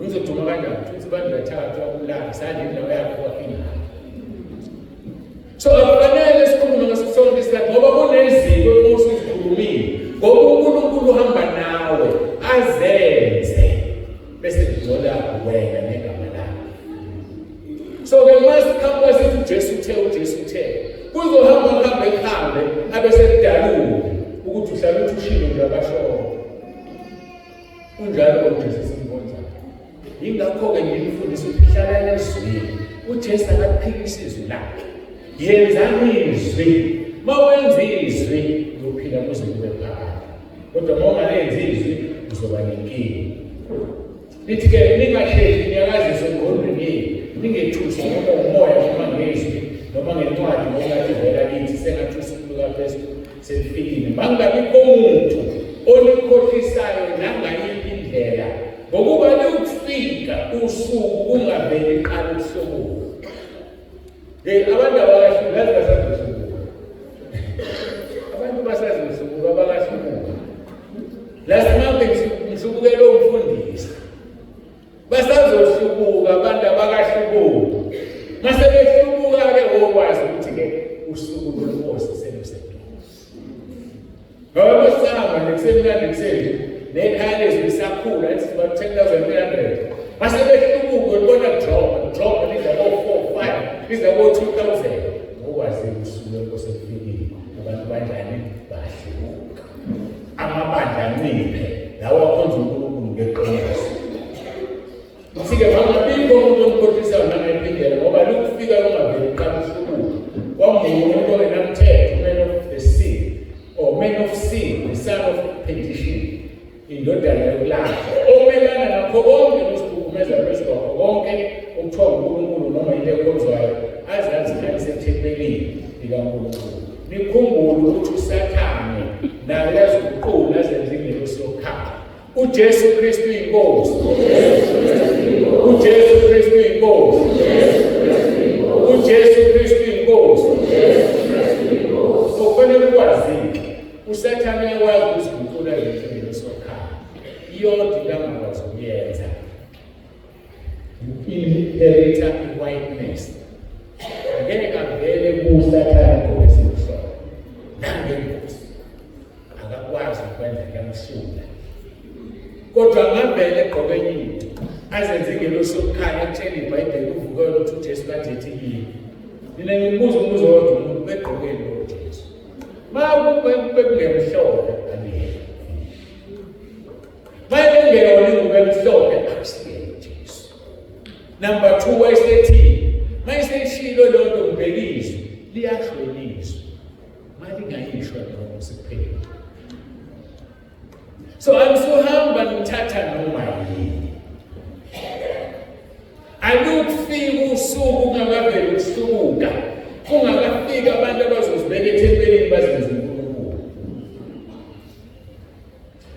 Ngizoduma kanjani? UNsibande uyathathwa abulala sadla indawo yakhe wafika. So akufanele sikhulume ngaso sonke isikhathi ngoba kunezinto uma usuzikhulumile ngoba uNkulunkulu uhamba nawe azenze bese kungcola wena negama lakho. So ke masiqhamuka sithi uJesu uthe uJesu uthe kuzohamba kuhambe kuhambe abe sekudalule ukuthi uhlala uthi ushilo nje abashoyo. Unjalo uJesu simkhonzayo. Yingakho-ke ngimfundisa ukuthi hlala ezwini. UJesu akakuphikisi izwi lakhe. Yenzani izwi. Uma wenza izwi uyophila kuze kube phakade. Kodwa uma ungalenzi izwi uzoba nenkinga. Lithi-ke ningasheshi ninyakaziswe engqondweni yenu, ningethuswa noma umoya noma ngezwi noma ngencwadi ngokungathi ivela kithi sengathi usuku lukaKristu selifikile. Mangabikho muntu onikhohlisayo nangayiphi indlela, ngokuba liyokufika usuku kungaveli qala ukuhlubuka. Hey, abantu abakahlubuki yazi basazohlubuka. Abantu basazohlubuka abakahlubuki. Last month ngihlubukele umfundisi. Basazohlubuka abantu abakahlubuki. Mase behlubuka-ke wokwazi ukuthi-ke usuku lwenkosi seluseduze. Ngoba kusahamba nje kusemnandi kuseni nekhaya lezwi lisakhula it's about 10,300. Mase behlubuka ulibona drop drop liza ko 4 5 liza ko 2000. Ngokwazi usuku lwenkosi ekufikile abantu banjani bahlubuka. Amabandla anciphe lawa akhonza uNkulunkulu ngeqiniso. Uthi-ke wangabikho umuntu omkhohlisayo nangephindela ngoba lukufika kungaveli uqala uhlubuka. Kwamunye umuntu ongenamthetho, man of the sea, or man of sin, the son of perdition, indodana yokulahla, omelana nakho konke nosikhukhumeza phezu kwakho konke okuthiwa uNkulunkulu noma into ekhonzwayo, aze azihlalise ethempelini likaNkulunkulu. Nikhumbule ukuthi uSathane naye uyaziguqula azenze ingelosi yokukhanya. UJesu Kristu inkosi. UJesu Kristu inkosi. UJesu Kristu inkosi. Kufanele ukwazi uSathane uyakwazi ukuziguqula izinto sokhaya. Iyodwa into angakwazi ukuyenza. Inherita i-whiteness. Angeke avele kuSathane ngokwesihloko. Nangengozi. Akakwazi ukwenza kuyamhlula. Kodwa angavele egqoke enye into. Azenze ingelosi yokukhanya akutshela iBhayibheli uvuke ukuthi uJesu kade ethi yini. Mina ngimbuza umbuzo wodwa umuntu begqokeni lo Jesu. Makube bekungemhlophe aniyena. Mayengeyona ingubo emhlophe akusiyena uJesu. Number 2 wayesethi mayeseshilo leyo nto ngibhekizwe liyasho ilizwi. Malingayisho lokho sikuphela. So angisuhamba ngithatha noma yini. Alukufika usuku kungakaveli ukuhlubuka, kungakafiki abantu abazozibeka ethempelini bazenze uNkulunkulu.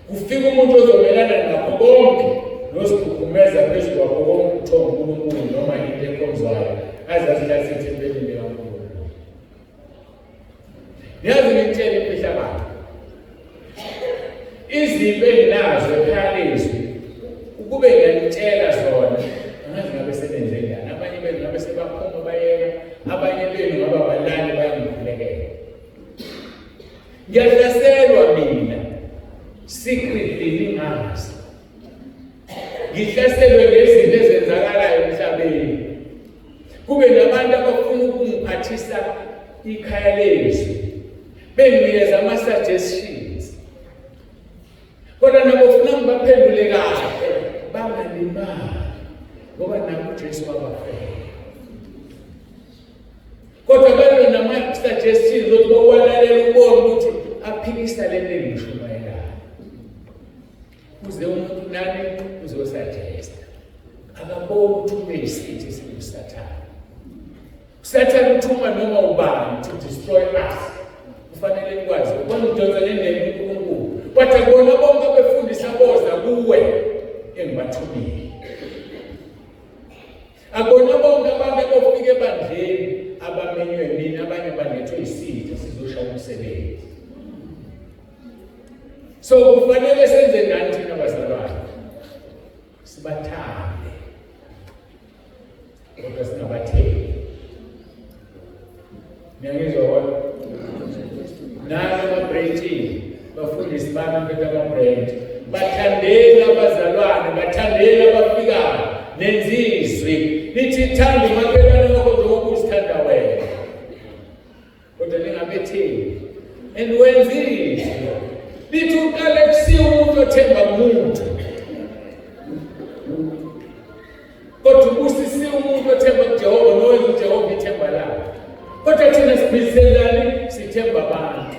Kufika umuntu ozomelana nakho konke nozikhukhumeza phezu kwakho konke kuthiwa uNkulunkulu noma into ekhonzwayo aze azihlalise ethempelini likaNkulunkulu. Niyazi ngitshele imfihlakalo. Izimpi enginazo ekhaya lezwi ukube ngiyanitshela zona angazi ngabe sebenze njani. Abanye benu ngabe sebaphuma bayeka, abanye benu ngaba balali bayangikhulekela. Ngiyahlaselwa mina secretly ningazi. Ngihlaselwe ngezinto ezenzakalayo emhlabeni. Kube nabantu abafuna ukungiphathisa ikhaya lezwi benginikeza ama-suggestions kodwa nabo funa ngibaphendule kahle bangalimali ngoba nabo uJesu wabafela kodwa babe nama-suggestions ukuthi bawalalela ubone ukuthi aphikisa le nto engishumayelayo Uze umuntu nani uzosuggesta. Akaboni ukuthi unesithi esinguSathane. USathane uthuma noma ubani to destroy us. Kufanele nikwazi ubona udonsa nendlela uNkulunkulu. Kodwa bona bonke abefundisa boza kuwe engibathumile. Akubona bonke abantu abofika ebandleni abamenywe mina abanye balethwe isitha sizoshaya umsebenzi. So kufanele senze njani thina bazalwane? Sibathande. Kodwa singabathembi. Niyangizwa kodwa? Nani ama-branchini, bafundisi bami mpetha ama-branch. Bathandeni abazalwane, bathandeni abafikayo, nenze izwi. Lithi thanda umakhelwane wakho njengoba uzithanda wena. Kodwa ningabethembi. And wenza izwi. Lithi uqale kusiya umuntu othemba umuntu. Kodwa ubusisiwe umuntu othemba kuJehova nowenza uJehova ithemba lakhe. Kodwa thina sibhiziselani sithemba abantu.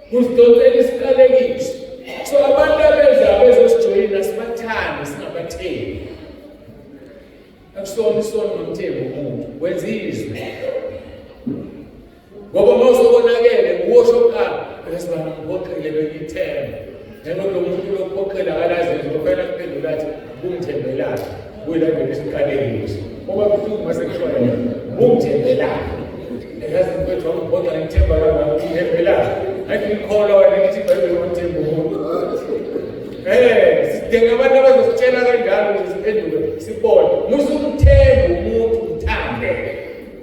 Kusidonsela isiqalekiso. So abantu abeza bezosijoyina sibathande singabathembi. Akusona isono nomthembi umuntu wenza izwi. Ngoba uma usokonakele uwosho kuqala bese bangiphoxile bengithemba. Njengoba lo muntu lokuphoxela akalazi uzophela kuphendula athi bungithembelani kuyilandela isiqalekiso. Ngoba buhlungu mase kushona yena bungithembelani. Yazi mfethu wangiphoxa ngithemba kangaka ungithembelani. Ngathi ngikholwa wena ngithi iBhayibheli wamthemba umuntu. Sidinga abantu abazositshela kanjalo ukuze siphenduke sibone. Musa umthemba umuntu umthande.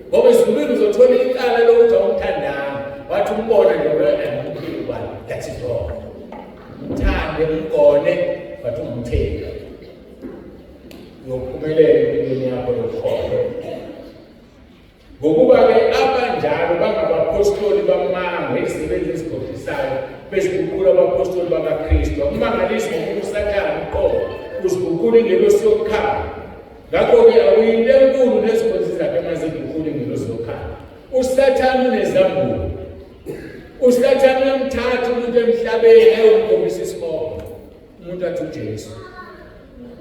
Ngoba ezulwini uzothola icala lokuthi awumthandanga. Wathi umbona nje wena umphili ubani. That is wrong. Mthande umgone but ungamthembi. Uyophumelela empilweni yakho yokholo. Ngokuba-ke abanjalo bangabaphostoli bamanga, izisebenzi ezikhohlisayo beziguqula abaphostoli bakaKristu. Akumangalisi ngokuba uSathane uqobo uziguqula ingelosi yokukhanya. Ngakho-ke akuyinto enkulu nezikhonzi zakhe uma ziguqula ingelosi yokukhanya. USathane unezambulo. USathane uyamthatha umuntu emhlabeni ayomkhombisa isihogo. Umuntu athi uJesu.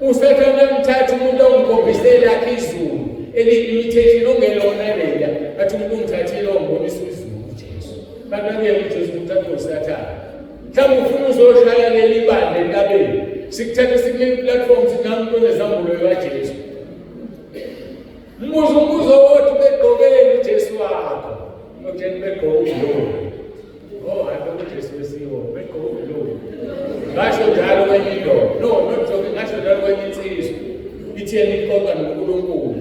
USathane uyamthatha umuntu awumkhombise lakhe izulu eliyi-imitation ongelona leliya. Athi umuntu ungithathile wangibonisa izulu uJesu. Bantu angeke uJesu umthathe uSathane. Mhlawumbe ufuna uzoshaya leli bandla entabeni. Sikuthathe sikunike i-platform sithi nangu umuntu onezambulo kaJesu. Mbuzo umbuzo wothi begqokeni uJesu wakho. Ngokutshela begqoke ublue. Oh, hayi uJesu wesiwo, begqoke ublue. Ngasho njalo kwenye indoda. No, not joking, ngasho njalo kwenye insizwa. Ithi yena ixoxa noNkulunkulu.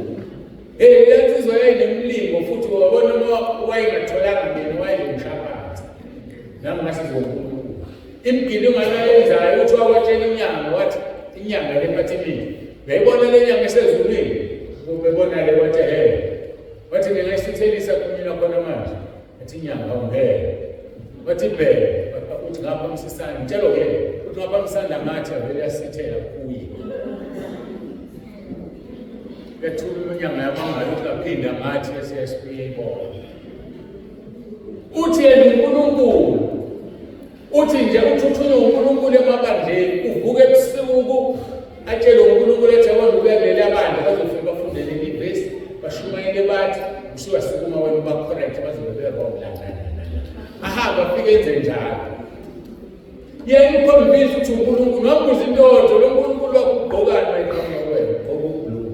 Hey, le nsizwa yayinemlingo futhi wabona uma wayengatholanga mina wayengishaya phansi. Nami ngasizwa uNkulunkulu. Imgidi unganayenzayo uthi wakwatshela inyanga wathi Inyanga le bathi mina uyayibona le nyanga esezulwini, ubebona le wathi he, wathi ngingayisithelisa kumina khona manje. Athi inyanga ungeke, wathi bheke, uthi ngapha msisana ngitshelo ke, uthi ngapha msanda ngathi avele yasithela kuye. Yathula inyanga yamangala ukuthi kaphinda ngathi esiyayibona. Uthi yena uNkulunkulu uthi nje uthuthunywe uNkulunkulu emabandleni, uvuke ebusuku atshele uNkulunkulu ethi yabona ubuya kuleli bandla bazofika bafunde leli vesi bashumayele bathi usuyasukuma wena uba correct bazobe be-wrong la la la la. Ahambe afike enze njalo. Yena uconvince ukuthi uNkulunkulu wambuza into yodwa lo Nkulunkulu wakho ugqokani mayiqhamuka kuwena ugqoka ublue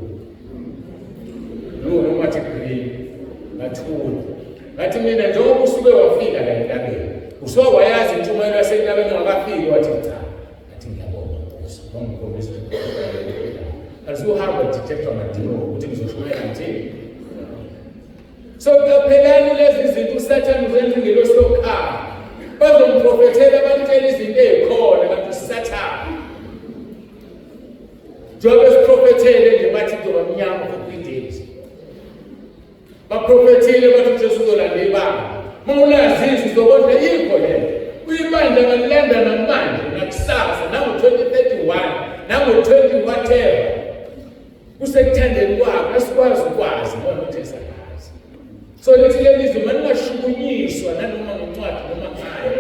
blue noma athi green. Ngathula ngathi mina njengoba usuke wafika la entabeni usuke wayazi intshumayelo yasentabeni ungakafiki, wathi cha. Ngathi ngiyabonga Nkosi wangikhombisa azuhamba detectwa amadimoni ukuthi ngizoshumayela ngithini. So qaphelani lezi zinto, uSathane uzenza ingelosi yokukhala, bazomprofethela bamtshela izinto ey'khona kanti uSathane njengoba esiprofethele nje bathi kuzoba mnyama for 3 days. Baprofethile bathi uJesu uzolanda ibandla. Uma ulazisa uzobona yikho lento. Uyibandla ngalilanda namanje nakusasa nango-2031 nango-20 whatever. Kusekuthandeni kwakhe asikwazi ukwazi ngoba uJesu akazi. So lithi leli zwi maningashukunyiswa nanoma ngencwadi noma ngayo.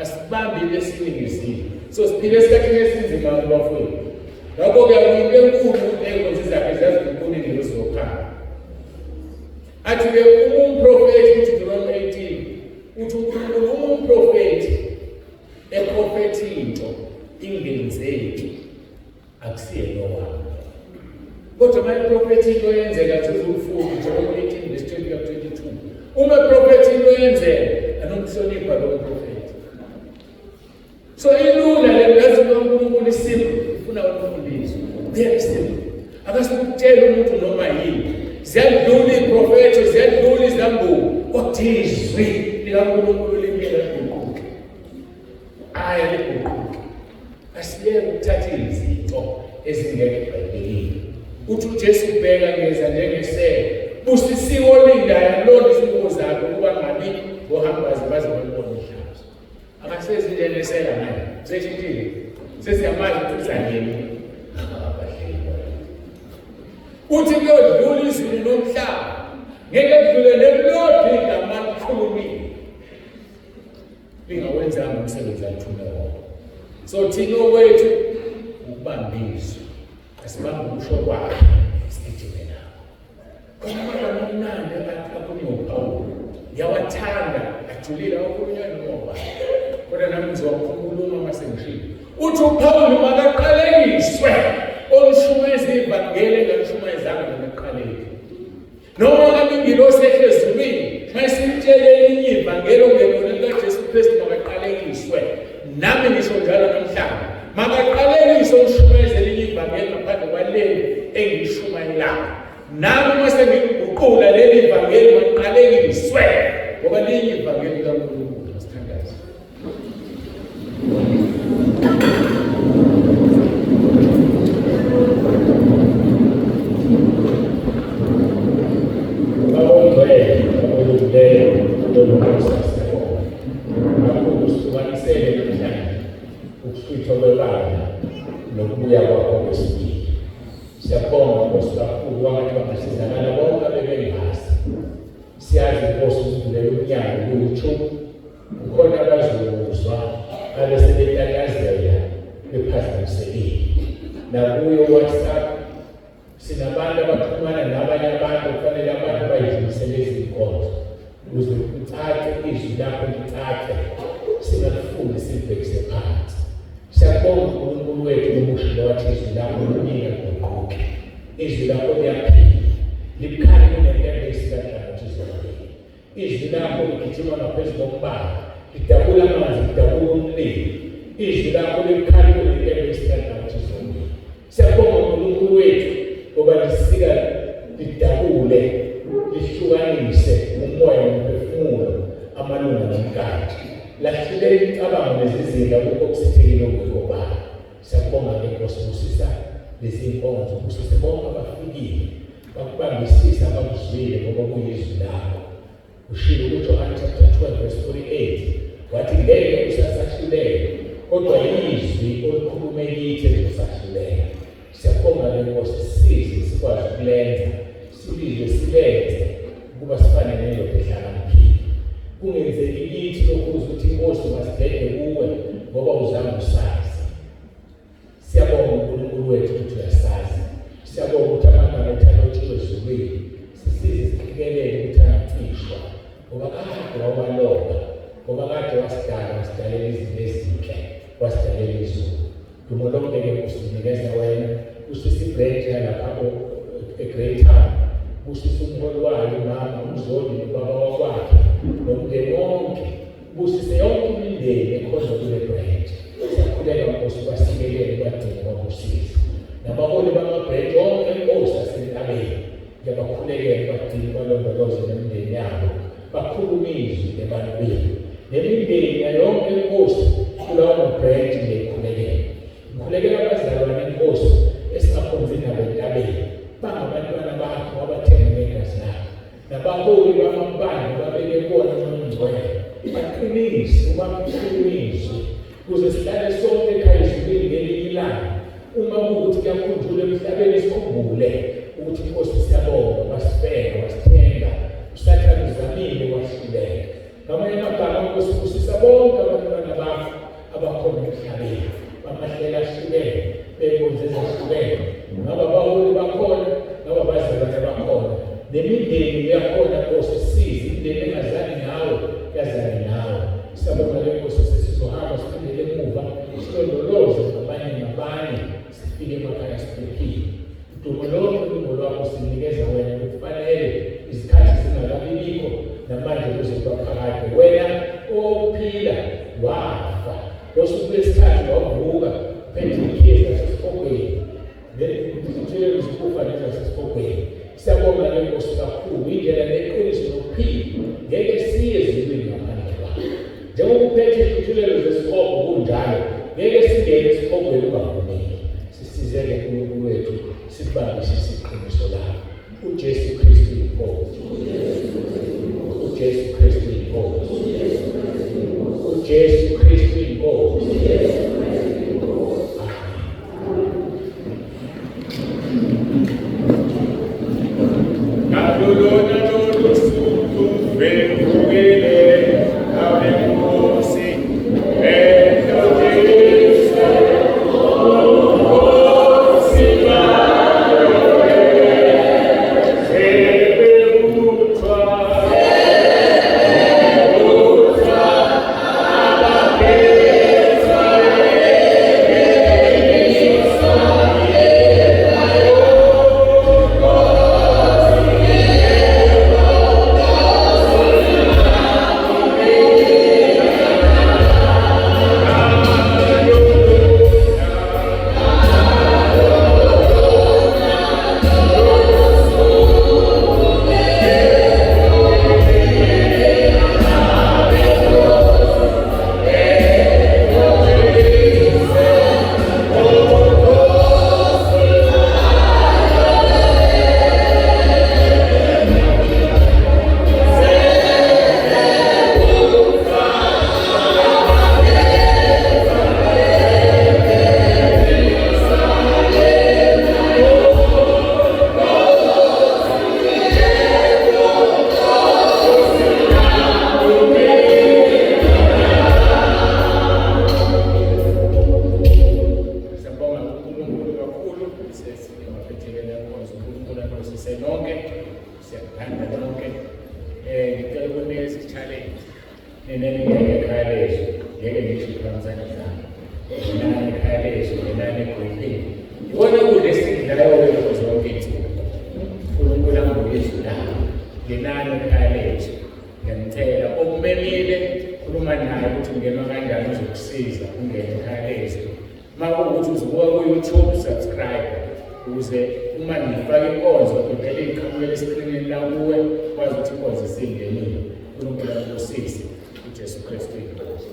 Asibambi into esiningizimu. So siphile esikhathini esinzima bafowethu. Ngakho-ke akuyinto enkulu ukuthi ney'nkonzi zakhe zaziguqula ingelosi yokukhanya. Athi-ke uma umprofethi uthi Deuteronomy 18 uthi uNkulunkulu uma umprofethi eprofethi into ingenzeki akusiye lowami. Kodwa uma iprofethi into yenzeka thuzufunda Deuteronomy 18 verse 20 ka 22 uma iprofethi into yenzeka anomhlonipha lo mprofethi. So ilula le yazi uNkulunkulu isipho ufuna ukufundiswa. Very simple. Akasikutshela umuntu noma yini. Ziyadlula iprofethi, ziyadlula izambulo. Kodwa izwi likaNkulunkulu limile liguquke. Ayi liguquke. Asiyeke ukuthatha izinto ezingekho eBhayibhelini. Uthi uJesu ubheka ngeza njengesele. Busisiwe olindayo alonde izingubo zakhe ukuba ngabi ngohambaze baze balibone ihlazo. Akasezi njengesela manje. Seshintshile. Sesiyamazi ukuthi uzanini. Uthi kuyodlula izulu nomhlaba. Ngeke kudlule nelilodwa igama likhulumile. Lingawenzanga umsebenzi alithume wona. So thina okwethu ukubamba izwi. Asibambe ukusho kwakhe sigijime nakho. Khona amagama amnandi akhulunywa uPawulu. Ngiyawathanda, ajulile awakhulunywa noma ubani. Kodwa nami ngizowakhuluma uma sengishilo. Uthi uPawulu makaqalekiswe olishumayeza ivangeli engalishumayezanga noma ekuqaleni. Noma ngabe ingilosi ehle ezulwini mayisitshele elinye ivangeli okungelona likaJesu Kristu makaqalekiswe. Nami ngisho njalo namhlanje. Makaqalekiswe ushumayeza elinye ivangeli ngaphandle kwaleli engilishumayelayo. Nami uma sengiguqula leli vangeli maqalekiswe ngoba linye ivangeli likaNkulunkulu. Masithandaze. Baba ongcwele, olungileyo, olungosa siyabonga. Kakhulu sihlukanisele namhlanje ukuhlwithwa kwebandla nokubuya kwakho kwesibili. Siyabonga Nkosi kakhulu wangathi bangasizakala bonke abebengazi. Siyazi Nkosi usivulela umnyango ku-YouTube kukhona abazokuzwa babe sebetatazela bephazamisekile. Nakuyo WhatsApp sinabantu abaxhumana nabanye abantu kufanele abantu bayidlulisele izinkonzo ukuze kucace izwi lakho licace singakufundi silibhekise phansi. Siyabonga uNkulunkulu wethu ngomushilo wathi izwi lakho limile liguquke. Izwi lakho liyaphila. Libukhali kunempembe esika nhlangothi zombili. Izwi lakho ligijima ngaphezu kombala, lidabula amanzi, lidabula umlilo. Izwi lakho libukhali kunempembe esika nhlangothi zombili. Siyabonga uNkulunkulu wethu ngoba lisika lidabule lihlukanise umoya nomphefumulo amalunga nomkhathi. Lahlulele imicabango nezizinda kukho kusithekile okungekho bani. Siyakubonga-ke Nkosi, busisa lezi nkonzo, busise bonke abafikile bakubambisisa bakuzwile ngoba kuyizwi lakho. Ushilo kuJohane chapter 12 verse 48 wathi ngeke usasahluleka kodwa izwi olikhulume kithi elizosahluleka. Siyabonga-ke Nkosi, sisize sikwazi ukulenza, silizwe silenze ukuba sifane nendoda ehlakaniphile. Kungenzeki kithi lokhu ukuthi inkosi masidede kuwe ngoba uzange usazi. Siyabonga uNkulunkulu wethu ukuthi uyasazi. Siyabonga ukuthi amagama ethu alotshiwe ezulwini. Sisize siqikelele ukuthi angacishwa ngoba kade wawaloba, ngoba kade wasidala, wasidalela izinto ezinhle, wasidalela izulu. Dumo lonke-ke usinikeza wena, usisa ibranch yalapha eGreytown, busisa umholi wayo umama umzondi nobaba wakwakhe nomndeni wonke, busise yonke imindeni ekhonza kule branch. Siyakhuleka Nkosi, basikelele, bagcine, babusise nabaholi bamabranch onke Nkosi asentabeni. Ngiyabakhulekela bagcine, balondoloze nemindeni yabo, bakhulume izwi ebantwini nemindeni yayonke Nkosi kulawo mabranch. Ngiyayikhulekela, ngikhulekela abazalwane Nkosi esingakhonzi nabo entabeni, bangabantwana bakho wabathenga ngegazi lakho, nabaholi bamabandla babeke kuwona uMoya Ongcwele, baqinise ubakhulume izwi ukuze sihlale sonke ekhaya ezulwini ngelinye ilanga. Uma kuwukuthi kuyakhunjulwa emhlabeni, sikhumbule ukuthi inkosi siyabonga, wasifela, wasithenga, uSathane uzamile wahluleka. Ngamanye amagama Nkosi, busisa bonke abantwana bakho abakhona emhlabeni bamahlelo ahlukene, benkonzo ezahlukene, ngaba abaholi bakhona, ngaba abazalwane bakhona, nemindeni uyakhona Nkosi, size imindeni engazani nawe yazane nawe. Siyabonga le Nkosi, sesizohamba siphindele emuva, silondoloze ngabanye ngabanye, sifike emakhaya siphephile. Udumo lonke lungolwakho, sinikeza wena kufanele izikhathi zingakabibikho namanje kuze kuba phakade. Wena ophila wafa ngosuku lwesithathu wavuka, uphethe ikhiye zasesihogweni nezithelo zokufa nezasesihogweni. Siyabonga le Nkosi kakhulu, indlela neqiniso nokuphila, ngeke siye ezulwini ngaphandle kwakho. Njengoba uphethe izihluthulelo zesihogo kunjalo, ngeke singene esihogweni ungavumeli. Sisize-ke Nkulunkulu wethu, sikubambisise iqiniso lakho. uJesu Kristu inkosi, uJesu Kristu inkosi, uJesu Kristu inkosi. Ngalolona lolu suku bevukile abenkosi ehlotshisa Nkosi bayo sebebuthwa buthwa abakhethwa. Siyabonga uNkulunkulu kakhulu, sesiyaphethekela inkonzo. uNkulunkulu anibusise nonke, siyakuthanda nonke. Ngicela ukunikeza i-challenge. Nina ningeke ekhaya lethu, ngeke ngisho iphakamisane zami. Ngenani ekhaya lethu, ngenani egrupini. Iwona kudla esikudlayo zonke iy'nsuku. uNkulunkulu anguye izwi lakho. Ngenani ekhaya lethu. Ngiyanicela, okumemile khuluma naye ukuthi ungenwa kanjani, uzokusiza ungene ekhaya lethu. Uma kuwukuthi uzobuka ku-YouTube, subscribe ukuze uma ngifaka inkonzo ivele iqhamukele eskrinini la kuwe, wazi ukuthi inkonzo isingenile. uNkulunkulu akubusise. uJesu Kristu inkosi.